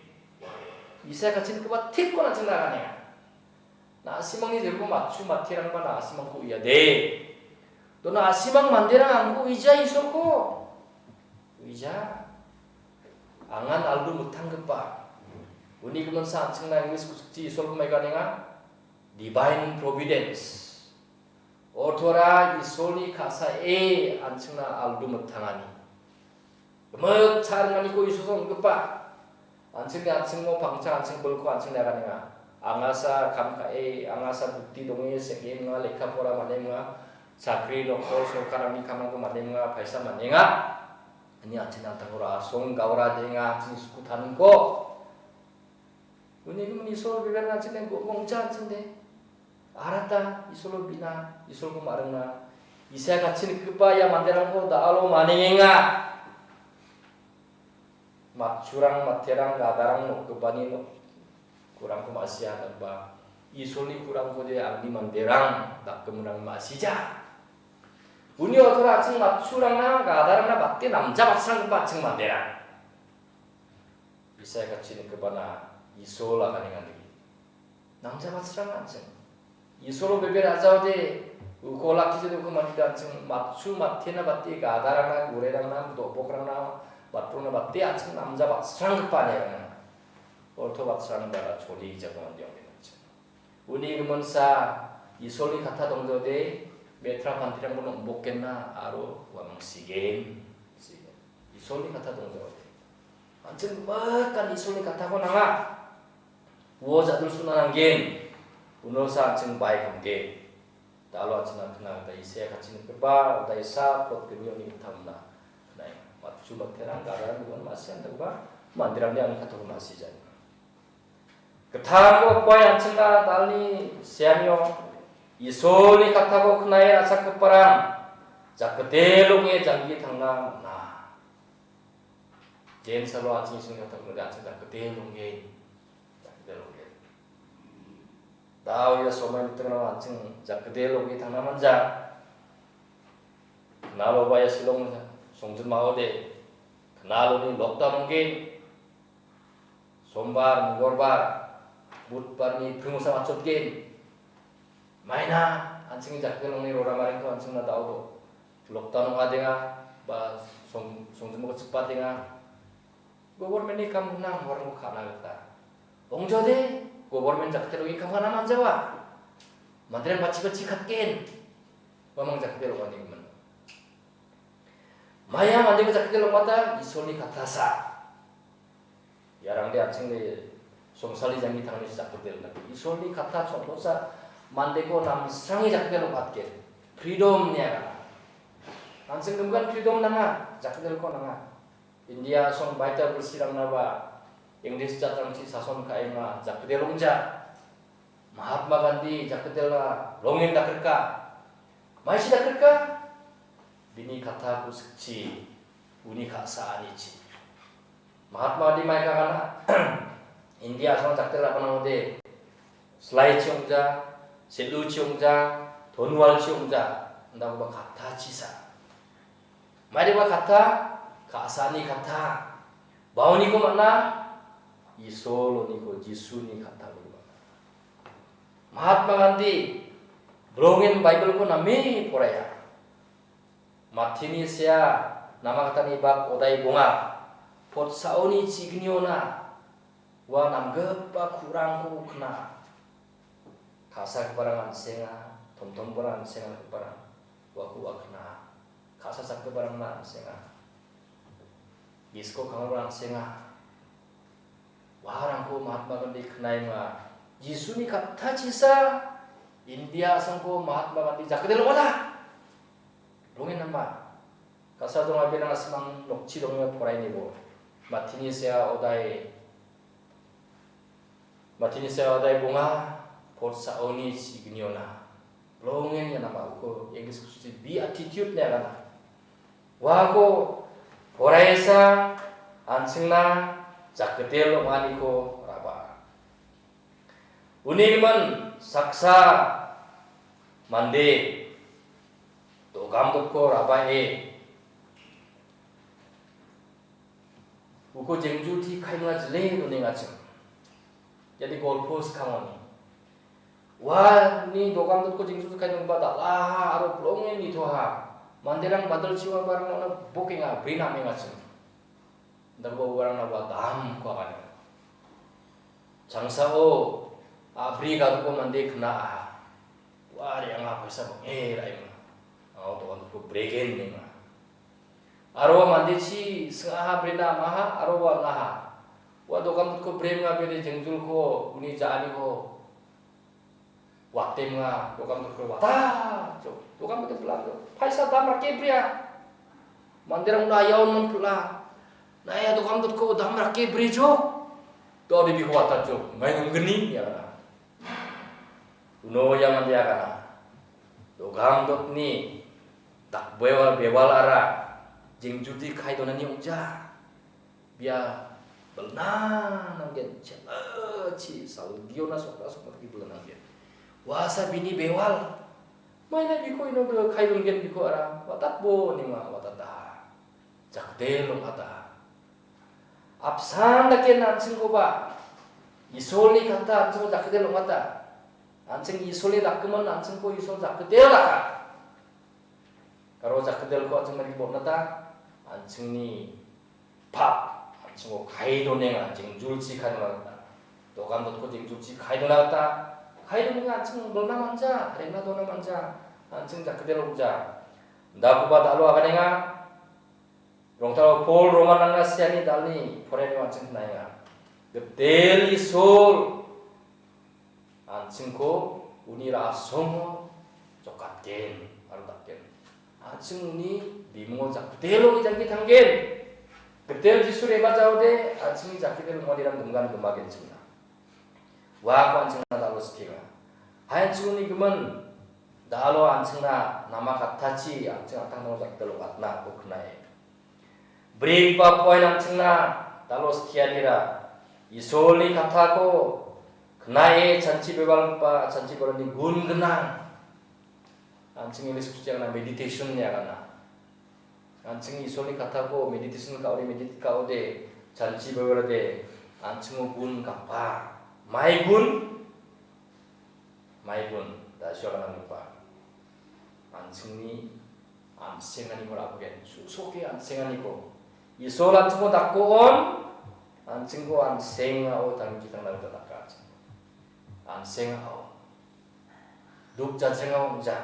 Isai kachin kiba tikkon an·ching naganenga. Na·simangni jebo matchu matirangba na·simangko uiade. Dona asimang manderang angko uija Isolko. Uija. Angan aldu mittanggipa. Uni giminsa an·chingna English kusukchi Isolko maikanenga. Divine Providence. Ortora Isolni ka·sae an·chingna aldu mittangani. Gimik cha·ringaniko Isolso on·gipa. An·chingni an·chingo pangcha an·ching bilko an·ching naganenga. Angasa kam ka·e, angasa bukti donge, seng·enga, lekka pora manemga, chakri nokol sorkarni kamrangko manemga, paisa manenga. Ini an·chingni an·tangko ra·asong gauradenga, an·chingni skutanko. Uni gimin Isol beberna an·chingde go-, gongcha an·chingde. Arata Isolo bina, Isolko ma·ringna. Isaiah gatchi nikgipa ia manderangko da·alo manengenga. Matchurang, materang, gadarang nokgipani nok-, kurangko ma·sia ineba. Isolni kurangkode angni manderang, dakgiminrang ma·sija. Uni otora an·ching matchurangna, gadarangna bate namja batsranggipa an·ching manderang. Isaiah gatchi nikgipana Isol aganenga digi. Namja batsrang an·ching. Isolo bebe ra·jaode uko olakkijode uko manide an·ching matchu matena bate gadarangna, gurerangna, do·bokrangna, batrongna bate an·ching namja batsranggipa ine aganenga. Orto batsrang bara choli gijako mande ong·gen an·ching. Uni giminsa Isolni katta dongjaode, metra pantirangko nong·bokgenna aro uamang sigen, sigen. Isolni katta dongjaode. An·ching gimikan Isolni kattako nanga. Uo jadilsona nanggen. Unosa an·ching baik ong·gen. Da·alo an·chingna kna gita Isaiah gatchi nikgipa, odaisa pot gimioni gittamna. Knai, matchu materang gadarang gimin ma·sian dagba, manderangni angni kattako ma·sijani. Gittamko opai an·chingna dalni seanio Isolni kattako knae ra·chakgiparang jakdel ong·e janggi tangna man·a. Jensalo an·ching Isolni kattako knae an·ching jakdel ong·e, jakdel ong·e. Da·o ia somoi mitingrang an·ching jakdel ong·e tangna manja. Knaloba ia Shillong songjinmaode knaloni lockdown ong·gen. Sombar, Mongolbar, Budbarni pringosa matchotgen. Maina an·chingni jakdel ong·e roramaringko an·chingna da·o lockdown ong·adenga, ba song-, songjinmiko chipatenga. Government-ni kam gnang uarangko ka·na gita. Ong·jode, government jakdel ong·e kam ka·na man·jawa. Manderang batchi batchi katgen. Uamang jakdel ong·ani gimin. Maia mandeko jakdel ong·ata, Isolni kattasa. Iarangde an·chingde songsali janggi tangni jakdel ong·ata. Isolni katta chongdosa mandeko namsrange jakdel ong·atgen. Freedom niagana. An·ching gimikan freedom nanga, jakdelko nanga. India song baita bilsirangnaba English jatrangchi sason ka·enga jakdel ong·ja. Mahatma Gandhi jakdelna rongen dakrika. Maichi dakrika? Bini katta ku·sikchi, uni ka·saanichi. Mahatma Gandhi maikagana India song jakdel ra·bana ong·ode, Slaichi ong·ja, Seluchi ong·ja, Tonualchi ong·ja, indakoba katta chisa. Maideba katta, ka·sani katta. Baoniko man·a, Isoloniko, Jisuni kattaniko man·a. Mahatma Gandhi, brongen Baibilko name poraia. Matini sea, namakatani bak odai bonga, potsaoni chigniona, ua namgipa ku·rangko kna. Ka·sagiparang an·senga, tomtomgiparang an·senga, giparang uako ua kna. Ka·sa sakgiparangna an·senga. Gisko kanggiparang an·senga. Uarangko Mahatma Gandhi knaenga. Jisuni katta chisa India a·songko Mahatma Gandhi jakdel ong·ata. Rongen namba. Ka·sa donga benang a·simang nokchi dongenga porainibo. Matini sea odai Matini sea odai bonga, potsaoni chigniona. Rongen ia nama uko English kusuchi beatitude ine agana. Uako poraisa an·chingna jakdel ong·aniko raba. Uni gimin saksa mande dogamgipko rabae uko jengjoti kaimna jile donengachim. Jadi golpo skangoni. Uani dogamdotko jengsul kainongba dal·aha aro bilongen nitoaha. Manderang badilchiwa barangna bokenga, bri namengachim. Indakgipa uarangna ua damko aganenga. Changsao a·bri gadoba mande kna·aha. Ua re·anga paisa bang·e ra·enga. Anga dogamdotko bregen inenga. Aro ua mandechi sing·aha, brena am·aha, aro ua ang·aha. Ua dogamdotko brenga, bede jengjulko, uni ja·aniko watemnga, dogamdotko wata, jo, dogamdotko pila, jo. Paisa dam rake bria. Manderang uno aiaon man pila. Naia dogamdotko dam rake bri jo. Do de biko wata jo. Mai nganggni, ia agana. Uno ia mande agana. Dogamdotni dakbewal bewalara jengjulchi kai donani ong·ja. Bia bilna nanggen, chela chi salgiona sokra sokra dake bilna nanggen. Uasa bini bewal. Maina biko ino be kai dongen biko ara. Watatbo nima watataha. Jakdel ong·ataha. Apsan dake an·chingkoba Isolni katta an·chingko jakdel ong·ata. An·ching Isolni dakgimin an·chingko Isol jakdel daka. Aro jakdedelko an·ching mari botnata, an·chingni pap, an·chingko kai donenga, jengjulchi kai dona gita. Dogamdotko jengjulchi kai dona gita, kai donenga, an·ching bilna manja, rengna dona manja, an·ching jakdel ong·ja. Dakoba dal·o aganenga, rongtalo Pol Romanrangna seani dalni poraianio an·ching knaenga. Gitel Isol an·chingko uni ra·songo jokatgen aro dakgen. An·ching uni bimungo jakdelo jangki tanggen. Gitel Jisu re·bajaode an·chingni jakdelo ong·anirang gimgan gimagenchimna. Uako an·chingna dal·o skienga. Hai an·ching uni gimin dal·o an·chingna nama kattachi an·ching an·tangtangko jakdelo ong·atna uko knae. Brigipa poin an·chingna dal·o skianira Isolni kattako knae chanchi bebalgipa, chanchi bebalni gun gnang. An·ching English Christian-na meditation ine agana. An·ching Isolni kattako meditation ka·ode, meditate ka·ode, chanchi bebalde, an·chingo gun gapa. Mai gun? Mai gun, da·sio agananggipa. An·chingni an·senganiko ra·bogen, su-, soke an·senganiko. Isol an·chingko dako on, an·chingko an·sengao dangki tangna gita daka an·ching. An·sengao. Duk jajengao ong·ja,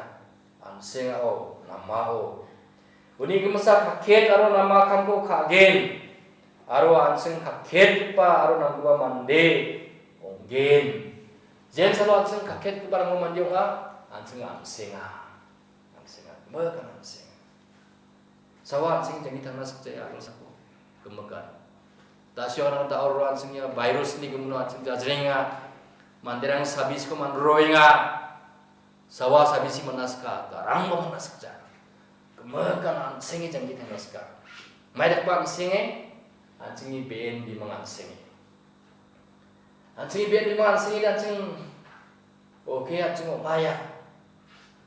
an·sengao, namao. Uni gimsa kakket aro nama kamko ka·gen, aro an·ching kakketgipa aro namgipa mande ong·gen. Jensalo an·ching kakketgipa rango mande ong·a, an·ching an·senga. An·senga, gimikan an·senga. Sawa an·seng jangki tangna sikjaia aro sako gimikan. Da·sio aro da·o ro an·seng ia virus-ni gimino an·seng jajrenga. Manderang sabisiko man·roenga. Sawa sabisi man·a sika, darangba man·a sikja. Gimikan an·senge jangki tangna sika. Maidakba an·senge, an·chingni be·en bimang an·senge. An·chingni be·en bimang an·senge, an·ching, oke, an·ching ong·aia.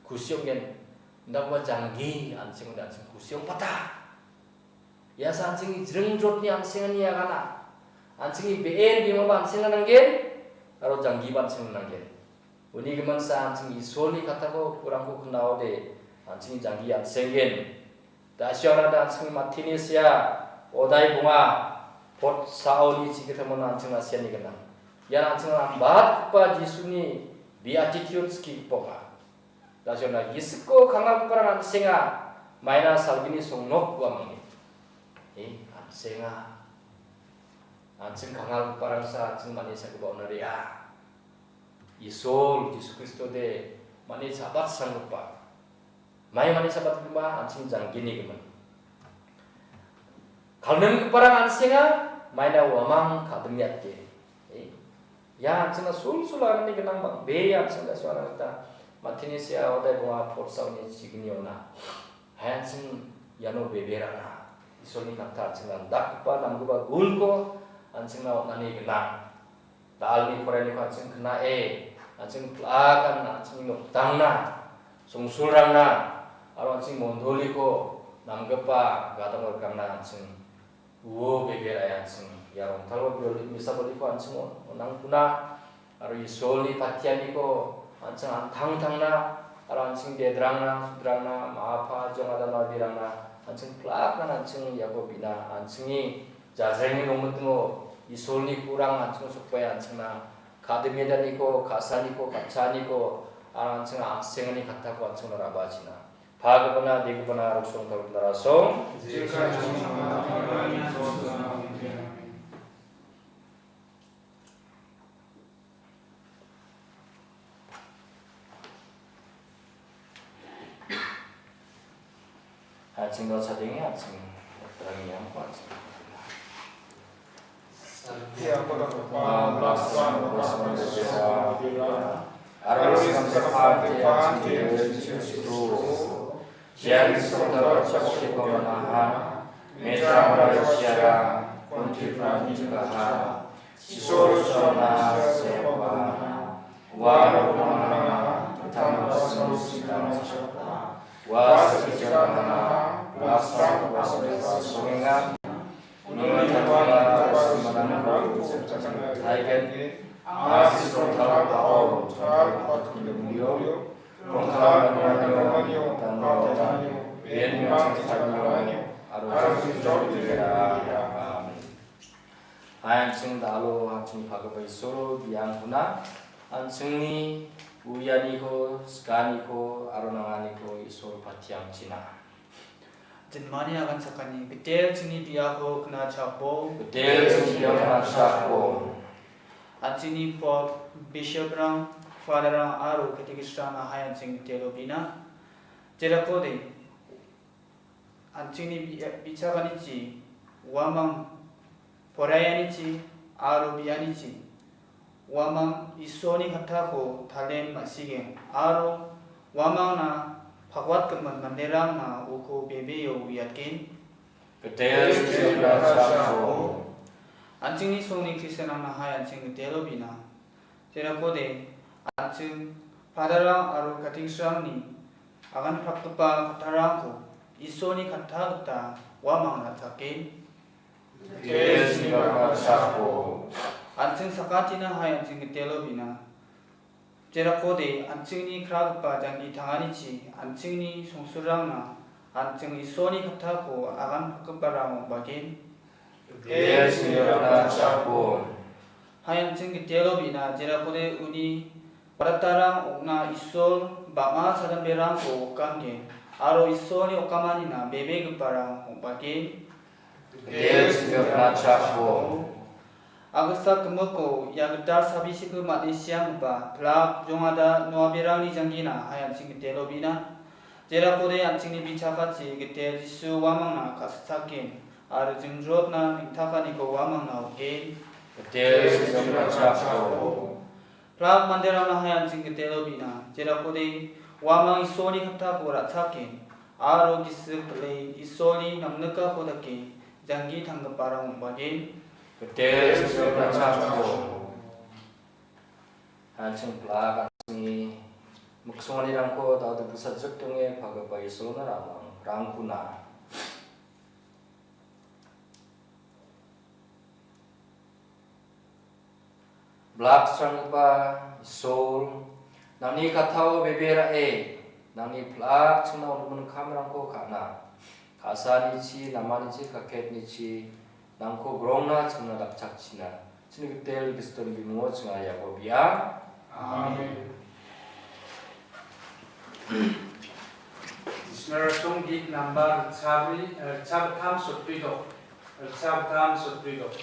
Kusi ong·gen. Indakgipa janggi an·seng, an·ching kusi ong·bata. Ia sa an·chingni jringjotni an·sengani agana. An·chingni be·en bimangba an·sengna nanggen, aro janggiba an·sengna nanggen. Uni gimin sa an·ching Isolni kattako kurangko knaode, an·chingni janggi an·senggen. Da·sio aro da an·ching Matini sia, odai bonga, pot saoni chigitamon an·ching asiani gnang. Ian an·ching ambatgipa Jisuni beatitude skigipa ong·a. Da·sio na Gisiko kangalgiparang an·senga, maina salgini songnok guamange. E, an·senga. An·ching kangalgiparangsa an·ching mani sagipa ona re·a. Isol, Jisu Kristode mani sabat sanggipa. Mai mani sabat gipa, an·ching janggini gimin. Kalmenggiparang an·senga, maina uamang kadimiate. E, ia an·chingna sulsul aganani gnang bang·bea an·ching da·sio ana gita. Matini sia odai bonga pot saoni chigini ona. Hai an·ching iano beberana. Isolni katta an·chingna dakgipa namgipa gunko an·chingna on·ani gnang. Dalni poraianiko an·ching knae, an·ching plakan an·chingni noktangna, songsulrangna, aro an·ching mondoliko namgipa gadangko rikangna an·ching uo bebe ra·e an·ching ia rongtalgipa bol-, misa boliko an·ching on-, on·angkuna, aro Isolni patianiko An·ching an-, tangtangna, aro an·ching dedrangna, sudrangna, ma·a pa, jongada mabirangna, an·ching plakna, an·ching iako bina, an·chingni jajrengni rongmitingo Isolni ku·rang an·ching sokbae an·chingna, ka·dimiadaniko, ka·saniko, katchaaniko, aro an·ching an·sengani kattako an·chingna rabachina. Pagipana, degipana, roksong, tarigiparasong. An·ching dal·chadenge, an·ching dal·niangko an·ching. Aro sekamsekamte an·ching Jisu. Jian Kristo dal·chakchiko manaha, metra maraisiara, kuntiprang nikaha. Isol Isol na sewa. Ua rokmana, tangwa sunu sikang chakwa. Ua sikang na, lasang ua sikang songenga. Nunga tangwa sumana taigen. Asi song tangwa tangwa tangwa tangwa. Rongtang rongtang tangwa tangwa. Ben yang tangwa. Aroh. Amen. Hai an·ching dal·o, an·ching pagipa Isolo, biang guna, an·chingni uianiko, sikaniko, aro nanganiko Isol patiangchina. Jinmani agan sakani, gitel chingni biako kna chakbo. Gitel chingni biako kna chakbo. An·chingni Pope, Bishoprang, Fatherrang, aro Catechist-rang ahai an·ching gitelo bina. Jerakode, an·chingni bi-, bichakanichi, uamang poraianichi, aro bianichi, uamang Isolni kattako talen ma·sigen, aro uamangna pakwatgimin manderangna uko bebeo uiatgen. Gitel Kristo. An·chingni songni Kristianrangna hai an·ching gitelo bina. Jerakode, an·ching Fatherrang aro Catechist-rangni aganprakgipa kattarangko Isolni katta gita uamang ra·chaken. Gitel Kristo. An·ching sakatina hai an·ching gitelo bina. Jerakode, an·chingni kragipa janggi tanganichi, an·chingni songsulrangna, an·ching Isolni kattako aganprakgiparang ong·bagen. Gitel Kristo. Hai an·ching gitelo bina, jerakode uni wadattarang ong·na Isol bang·a chadamberangko okanggen, aro Isolni okamanina bebegiparang ong·bagen. Gitel Kristo. Agilsak gimikko ia gital sabisiko man·e sianggipa pilak jongada Noaberangni janggina hai an·ching gitelo bina. Jerakode an·chingni bichakachi gitel Jisu uamangna ka·sitsaken. Aro jingrotna neng·takaniko uamangna oken. Gitel Kristo. Pilak manderangna hai an·ching gitelo bina. Jerakode uamang Isolni kattako ra·chaken. Aro gisik dile Isolni namnikako dake janggi tanggiparang ong·bagen. Gitel Kristo. An·ching pilak an·chingni miksonganirangko dal·dalgipa jik donge pagipa Isolna ramang rangkuna. Blak sranggipa Isol, nangni kattao bebe ra·e, nangni pilak chingna on·gimin kamrangko ka·na. Ka·sanichi, namanichi, kaketnichi, nangko grongna chingna dakchakchina. Chini gitel Kristoni bimungo chinga iako bia. Amen. Isnarasong git nambar chabri, eh, chabtham sotri dok. Eh, chabtham sotri dok.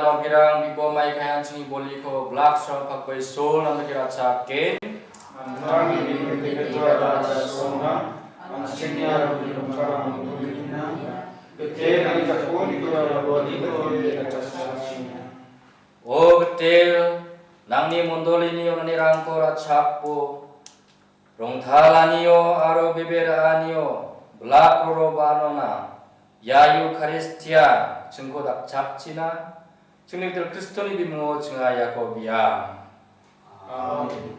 Ong·pirang bibo maikayanchingni boliko blaksrang pakboi sol namdake ra·chake. Nangni bini keteketwa ra·chasonga, an·chingni aro bini rongtalrang mangdulinga. Gitel nangni jakoni kora boliko ra·chasonga. O Gitel, nangni mondolini onanirangko ra·chakbo. Rongtalanio aro bebe ra·anio blak roro ba·anona ia Eukaristia chingko dakchakchina, chingni Gitel Kristoni bimungo chinga iako biang. Amen.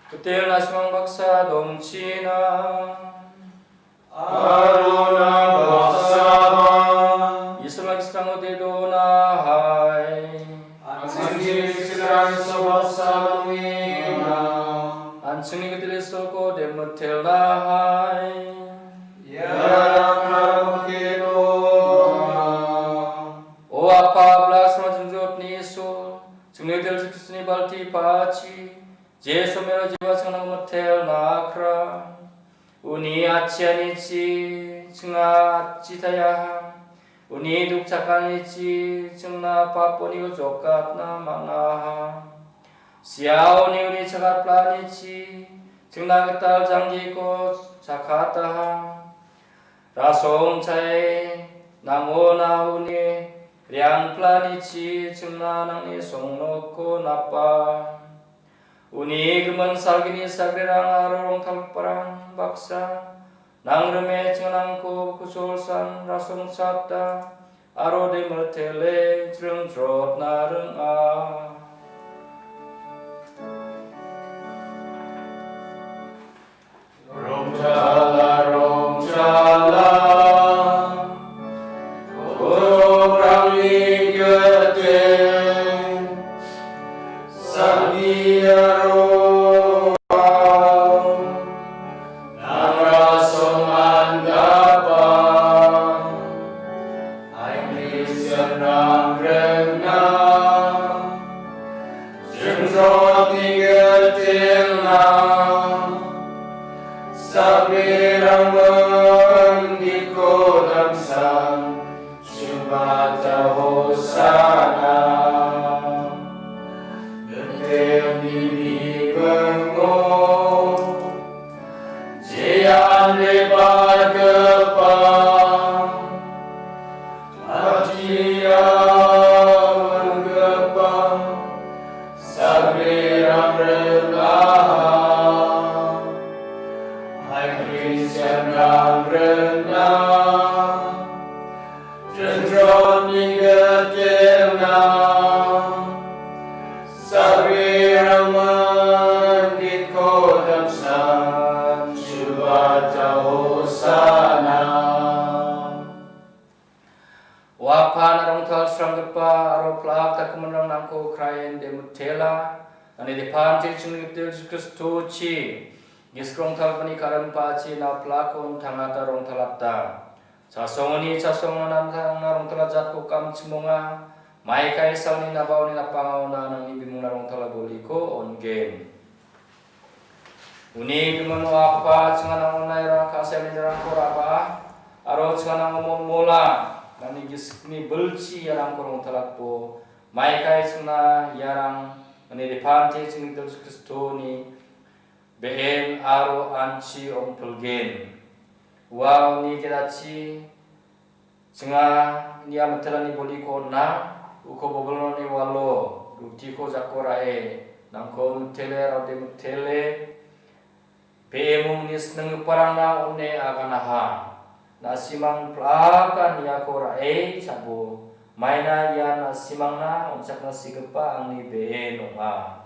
Gitel na·simang baksa dongchina. Aro na baksaba. Isol na·gistango dedonahai. An·chingni Isol na·gistango baksa dongenga. An·chingni Gitel Isolko demitelnahai. Ia raka donga. O Apa, blaksrang jingjotni Isol, chingni Gitel Kristoni balti pachi, Jesu mero jiwa chingna mitelnakra. Uni atchianichi chingna atchitayaha. Uni dukchakanichi chingna paponiko jokatna man·aha. Siaoni uni chakatplanichi chingna gital janggiko chakataha. Rasong chae nangona uni reangplanichi chingna nangni songnokko napa. Uni gimin salgini sagrirang aro rongtalgiparang baksa, nang rime chingnangko kusolsan rasongchata, aro demitele jringjrotna ring·a. Rongtala, rongtala, uarangni gite, salgi aro nang rasong man·gipa. Hai Kristianrang rengna, jringjrotni gitilna, sagrirang mingitko damsa, Jubata Hosana. Gitilni bimungo, jean re·bagipa, Matia on·gipa, sagrirang ring·aha. Hai Kristianrang ring·na, jringjrotni gitilna, sagrirang mingitko damsa, Jubata Hosana. O Apa, na rongtalsranggipa aro plak dakgiminrang nangko kraen demitela, nangni depante chingni gitil Jisu Kristochi, gisik rongtalgipani karim pachi na plakon tangata rongtalata. Chasongoni chasongna nangna rongtala jatko kamchimonga, maikai salni nabaoni napangaona nangni bimungna rongtala boliko ongen. Uni gimin O Apa, chinga nang·o nairang ka·saenirangko ra·ba, aro chinga nang·o mon·mola, nangni gisikni bilchi iarangko rongtalakbo, maikai chingna iarang, nangni depante chingni gitil Kristoni be·en aro anchi ong·pilgen. Ua uni gedachi, chinga nia mitelani boliko on·a, uko bobiloni walo rutiko jako ra·e, nangko mitele, rode mitele, be·emungni sinenggiparangna on·e aganaha. Na·simang plaka niako ra·e cha·bo, maina ia na·simangna on·chakna sigipa angni be·en ong·a.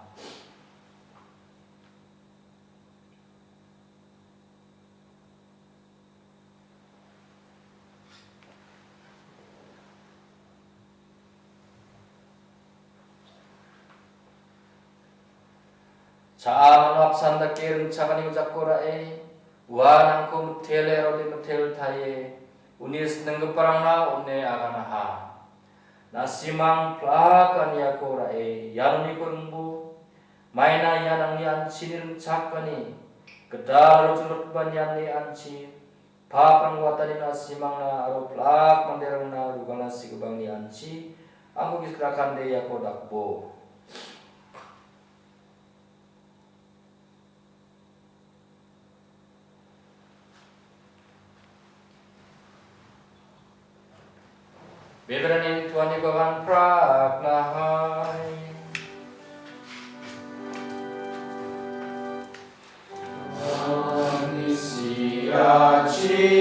Cha·a mano apsan dake ringchakaniko jako ra·e, uanangko mitele, rode mitel taie, uni sinenggiparangna on·e aganaha. Na·simang plaka niako ra·e, ianoniko ringbo, maina ia nangni anchini ringchakani, gital aro chonrikgipa nianni anchi, paprang watani na·simangna aro plak manderangna rugalna sigipangni anchi, Angko gisik rakande iako dakbo. Beberani tuani babang prak lahai. Nisi achi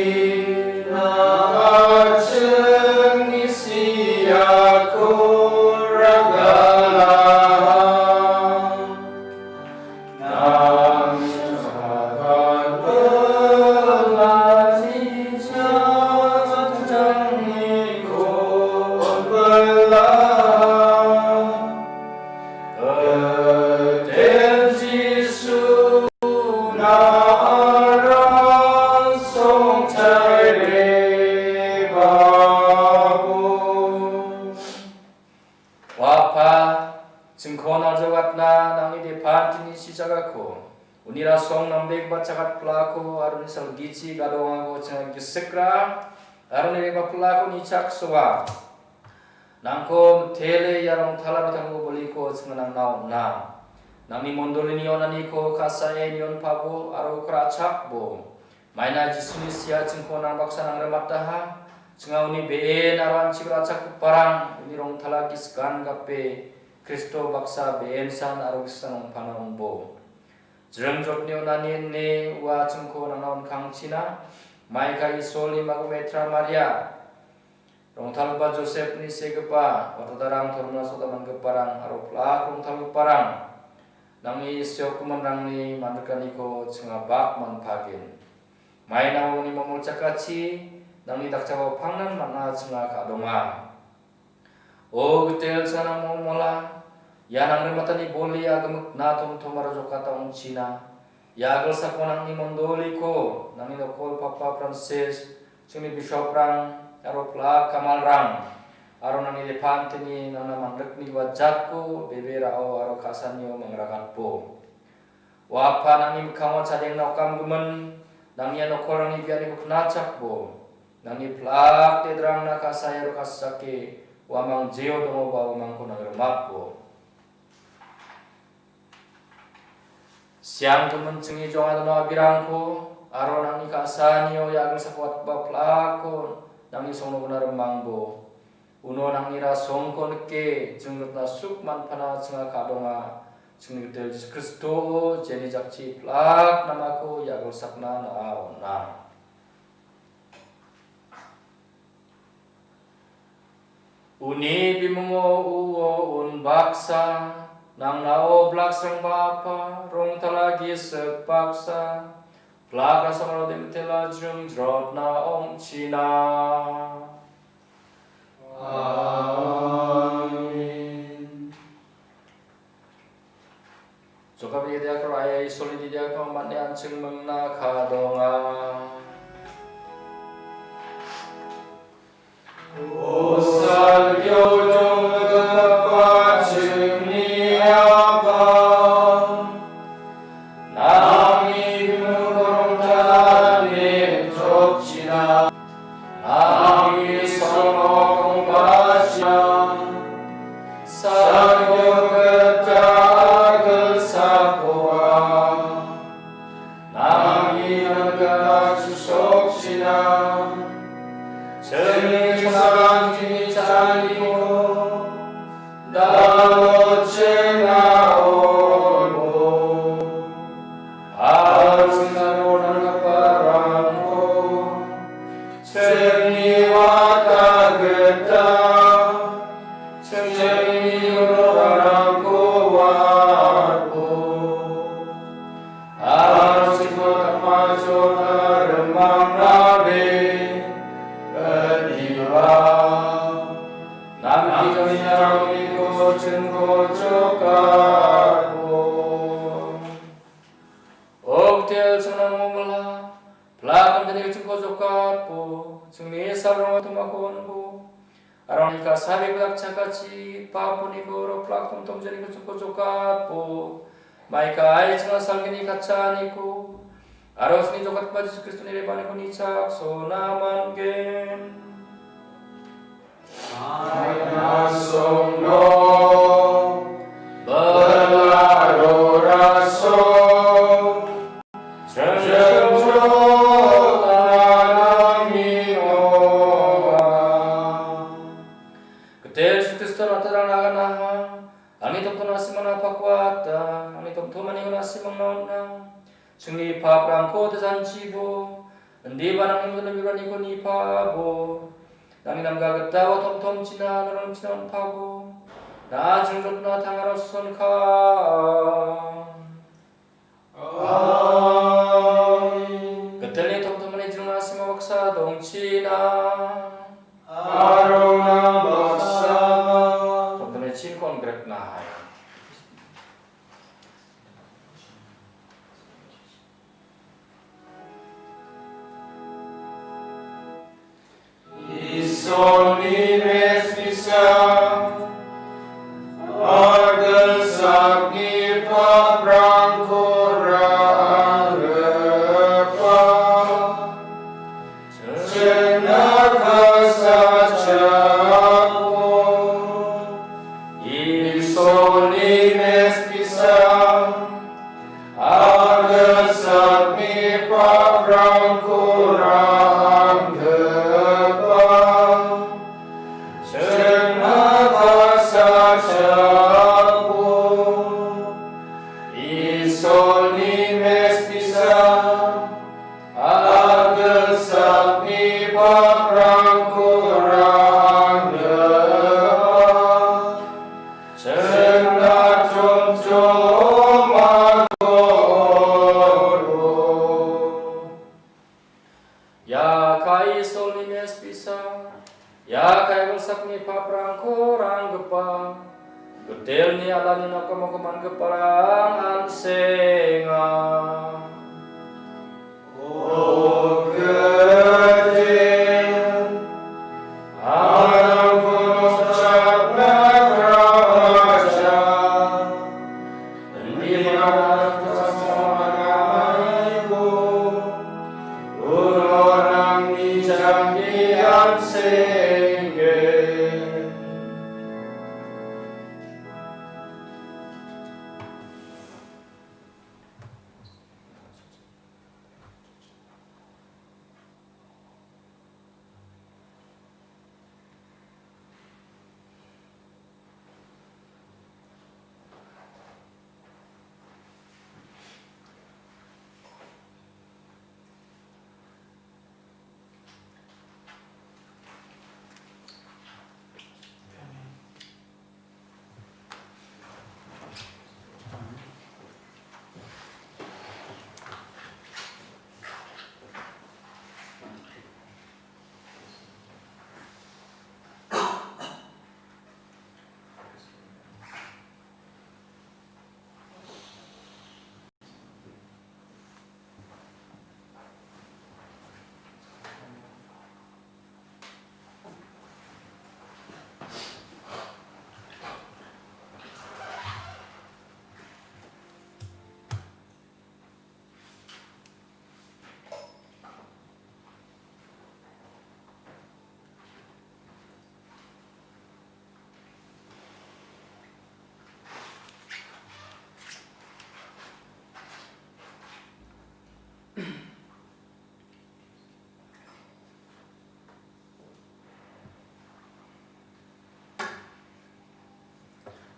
na acheng nisi aku ragala. Wapa, chingko naljagatna nangni depantini sijagako, uni rasong nambegipa chakat plako aro uni salgichi gadongako chinga gisikra, aro uni reba plako nichaksoa. Nangko mitele ia rongtala bitangko boliko chinga nangna on·a. Nangni mondolini onaniko kasae nionpabo aro krachakbo. Maina Jisuni sia chingko nang baksa nangrimataha. Chinga uni be·en aro an·chik rachakgiparang uni rongtala gisgan gape Kristo baksa be·en san aro gisang ongpana ongbo. Jring jotni onani ine ua chingko nangna on·kangchina. Maika Isolni magu metra Maria. Rongtalgipa Josepni segipa, watadarang tormna soda man·giparang aro plak rongtalgiparang. Nangni siokgiminrangni mandrikaniko chinga bak manpagin. Maina uni mamol chakachi, nangni dakchakao pangnan man·a chinga ka·donga. O gitel sanang momola, ia nangrimatani boli agimikna tomtom aro jokata ong·china. Ia agilsako nangni mondoliko, nangni nokol Papa Francis, chingni bishoprang, aro plak kamalrang, aro nangni depanteni nangna mangriknigipa jatko, bebe ra·o aro ka·sanio mangragatbo. Ua Apa nangni mikkango chadengna okamgimin, nangni ia nokolrangni bianiko knachakbo, nangni plak dedrangna ka·sae aro ka·sake, uamang jeo dongoba uamangko nangrimatbo. Sianggimin chingni jongatono abirangko, aro nangni ka·sanio ia agilsako atgipa plako nangni songnogina rimangbo. Uno nangni rasongko nike, ching jotna suk manpana chinga ka·donga. Chingni gitel Jisu Kristo, jeni jakchi plak namako ia agilsakna na·a on·a. Uni bimungo uo unbaksa, nangna oblaksrangba apa, rongtala gisik baksa, plak rasong aro demitela jringjrotna ong·china. Amen. Jokabri diakro ayai soli diakro mane an·ching mingna ka·donga. O salgio donggipa chingni Apa, nangni bimung rongtalani jokchina. Nangni songmokongba siang, salgio gita agilsakoba. Nangni nanggipa chusokchina, chingni salgini chaniko, dalo chena olbo. Aro sinaro nanggiparangko, chingni wata gita, chingni rorangko watbo. Aro chingko dakmachona rimang rabe, betiba. Nangni jamiaroniko chingko jokatbo. O gitel sanang momola, plak kamjani chingko jokatbo, chingni sarong tomako onbo. Aro nangni ka·sae plak chakachi, paponiko aro plak tomtom janiko chingko jokatbo. Maika ai chinga salgini katchaniko. Aro chingni jokatgipa Jisu Kristoni rebaniko nichaksona man·gen. Aina songno belaroraso jenjok nanaminoa. Gitel Jisu Kristo naterang naganaha, ani tongtong nasimangna pakuata, ani tongtong maniko nasimangna on·a. Chingni paprangko tejanchibo, indiba nangni moton biraniko nipabo. Nangni namga gita ua tomtom china, norong china on·pabo. Na jongjotna tangara sonka. Amen. Gitelni tomtomani jingrang sima baksa dongchina. Aro na baksa. Tomtomani chinkon grekna hai. Isolni mespisa, agilsakni paprangko ra·anggipa. Chengna kasachakmo, Isolni mespisa, agilsakni paprangko ra·anggipa. Chengna kasachakmo, Isolni mespisa, agilsakni paprangko ra·anggipa, chengna chomchomako on·o. Ia kai Isolni mespisa, ia kai agilsakni paprangko ra·anggipa, gitelni alani nokamo man·giparang an·senga. O Gitel, anangko nokchakna gramaja. Indiba nangni tongtong maniko, uno nangni jangki an·senge.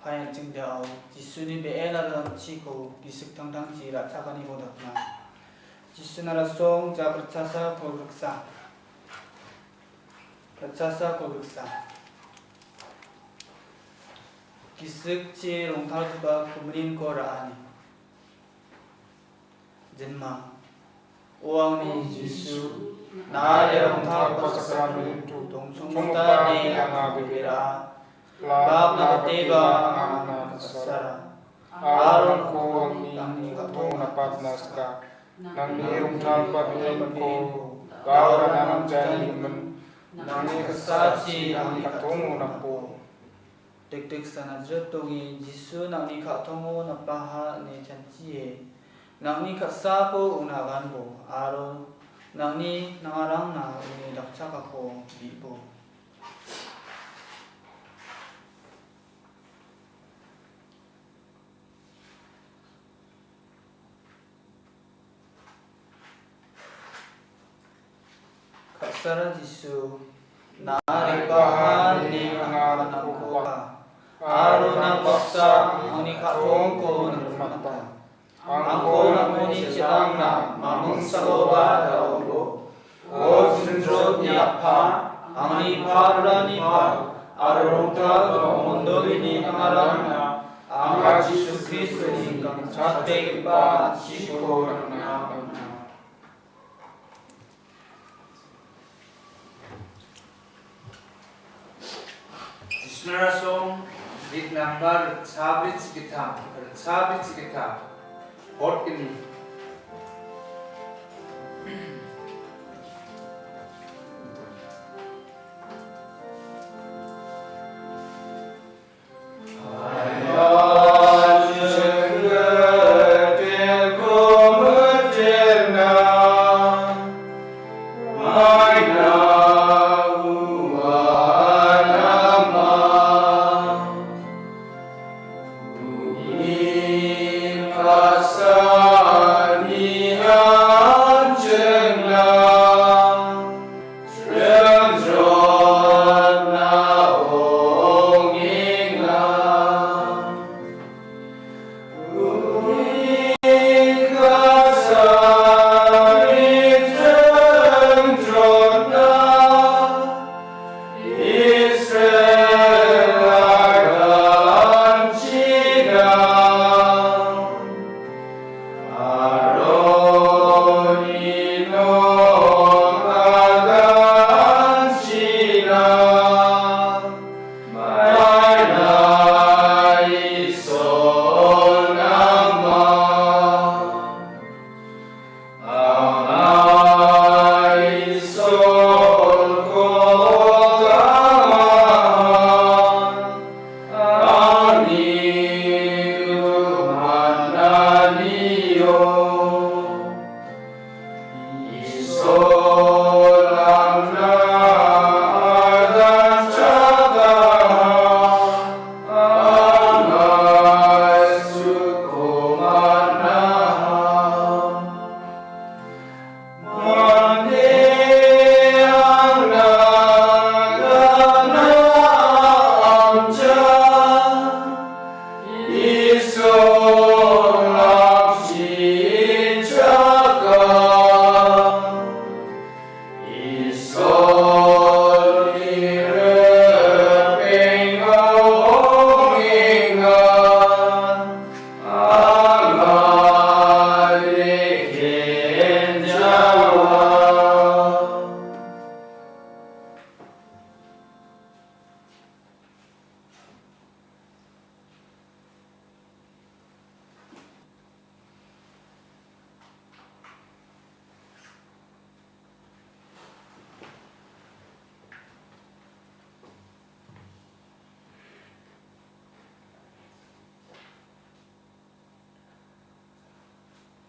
Hai an·ching de·ao Jisuni be·en aro namchiko gisik tangtangchi ra·chakaniko dakna. Jisuna rasong ja pritchasa kolgriksa. Pritchasa kolgriksa. Gisikchi rongtalgipa kumrinko ra·ani. Jinma. O angni Jisu, na·a ia rongtalgipa sakramento dongchongmotani anga bebera. Labna biteba anga nangni ka·sara. Aro nangko angni, angni ka·tongo napatna sika. Nangni rongtalgipa be·enko gaura namjani gimin. Nangni ka·sachi angni ka·tongo napo. Dikdiksa Najaret dongni Jisu nangni ka·tongo napaha ine chanchie. Nangni ka·sako ong·na aganbo aro nangni nangarangna uni dakchakako bi·bo. Sara Jisu, naripaha ine anga nangkoba, aro nang baksa angni ka·tongko nangrimata. Angko nangoni chelangna mamingsaoba daobo. O jinjotni Apha, angni paprani pal, aro rongtalgipa mondolini nangarangna, anga Jisu Kristoni gangchatbegipa an·chingko nangna on·a. Jisuna rasong, bit nambar ritchabri chigittam, ritchabri chigittam, hot gni.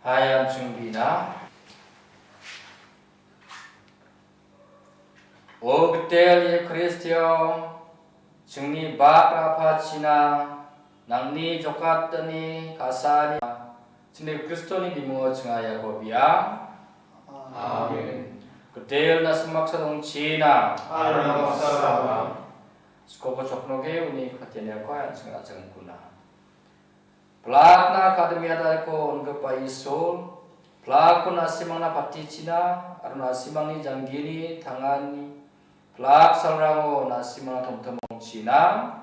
Hai, an·ching bina. O Gitel Eukaristio, chingni bak ra·pachina, nangni jokatani ka·sani, chingni Kristoni bimungo chinga iako biang. Amen. Gitel na·simang baksa dongchina. Aro na·simang baksa. Skopo choknoge uni kateniako an·ching ra·chakna. Plakna kadimiadarko on·gipa Isol, plakko na·simangna patichina, aro na·simangni janggini tangani plak salrango na·simangna tomtom ong·china.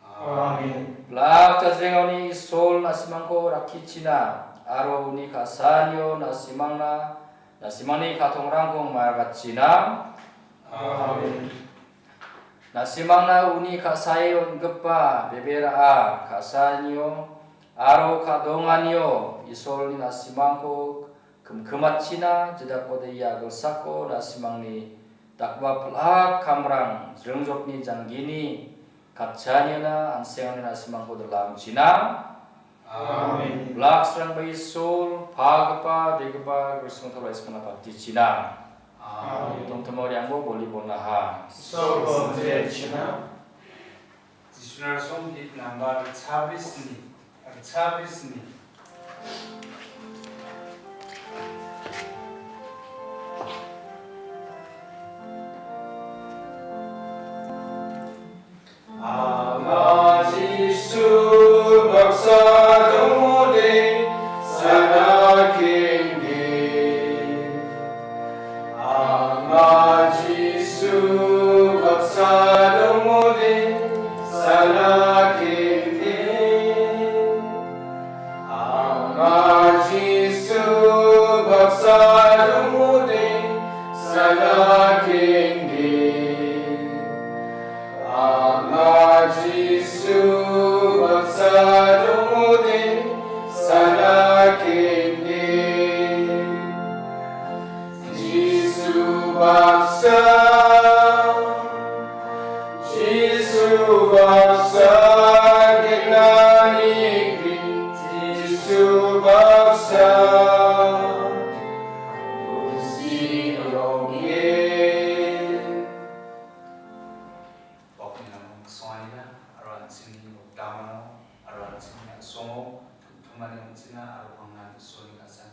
Amen. Plak jajrengoni Isol na·simangko rakkichina, aro uni ka·sanio na·simangna, na·simangni ka·tongrangko margatchina. Amen. Na·simangna uni ka·sae on·gipa bebe ra·a ka·saanio aro ka·donganio Isolni na·simangko kimkimachina jedakode ia agilsako na·simangni dakgipa plak kamrang jringjotni janggini katchaaniona an·sengani na·simangko dilangchina. Amen. Blaksrangba Isol, pagipa, begipa, Kristongo tarichakna patichina. Amen. Tongtimo riangbo boli bonaha. Isol bonjechina. Jisuna song dit nambar chabis ni. Chabis ni. Ong·tongmani ong·china aro pangnan Isolni ka·sa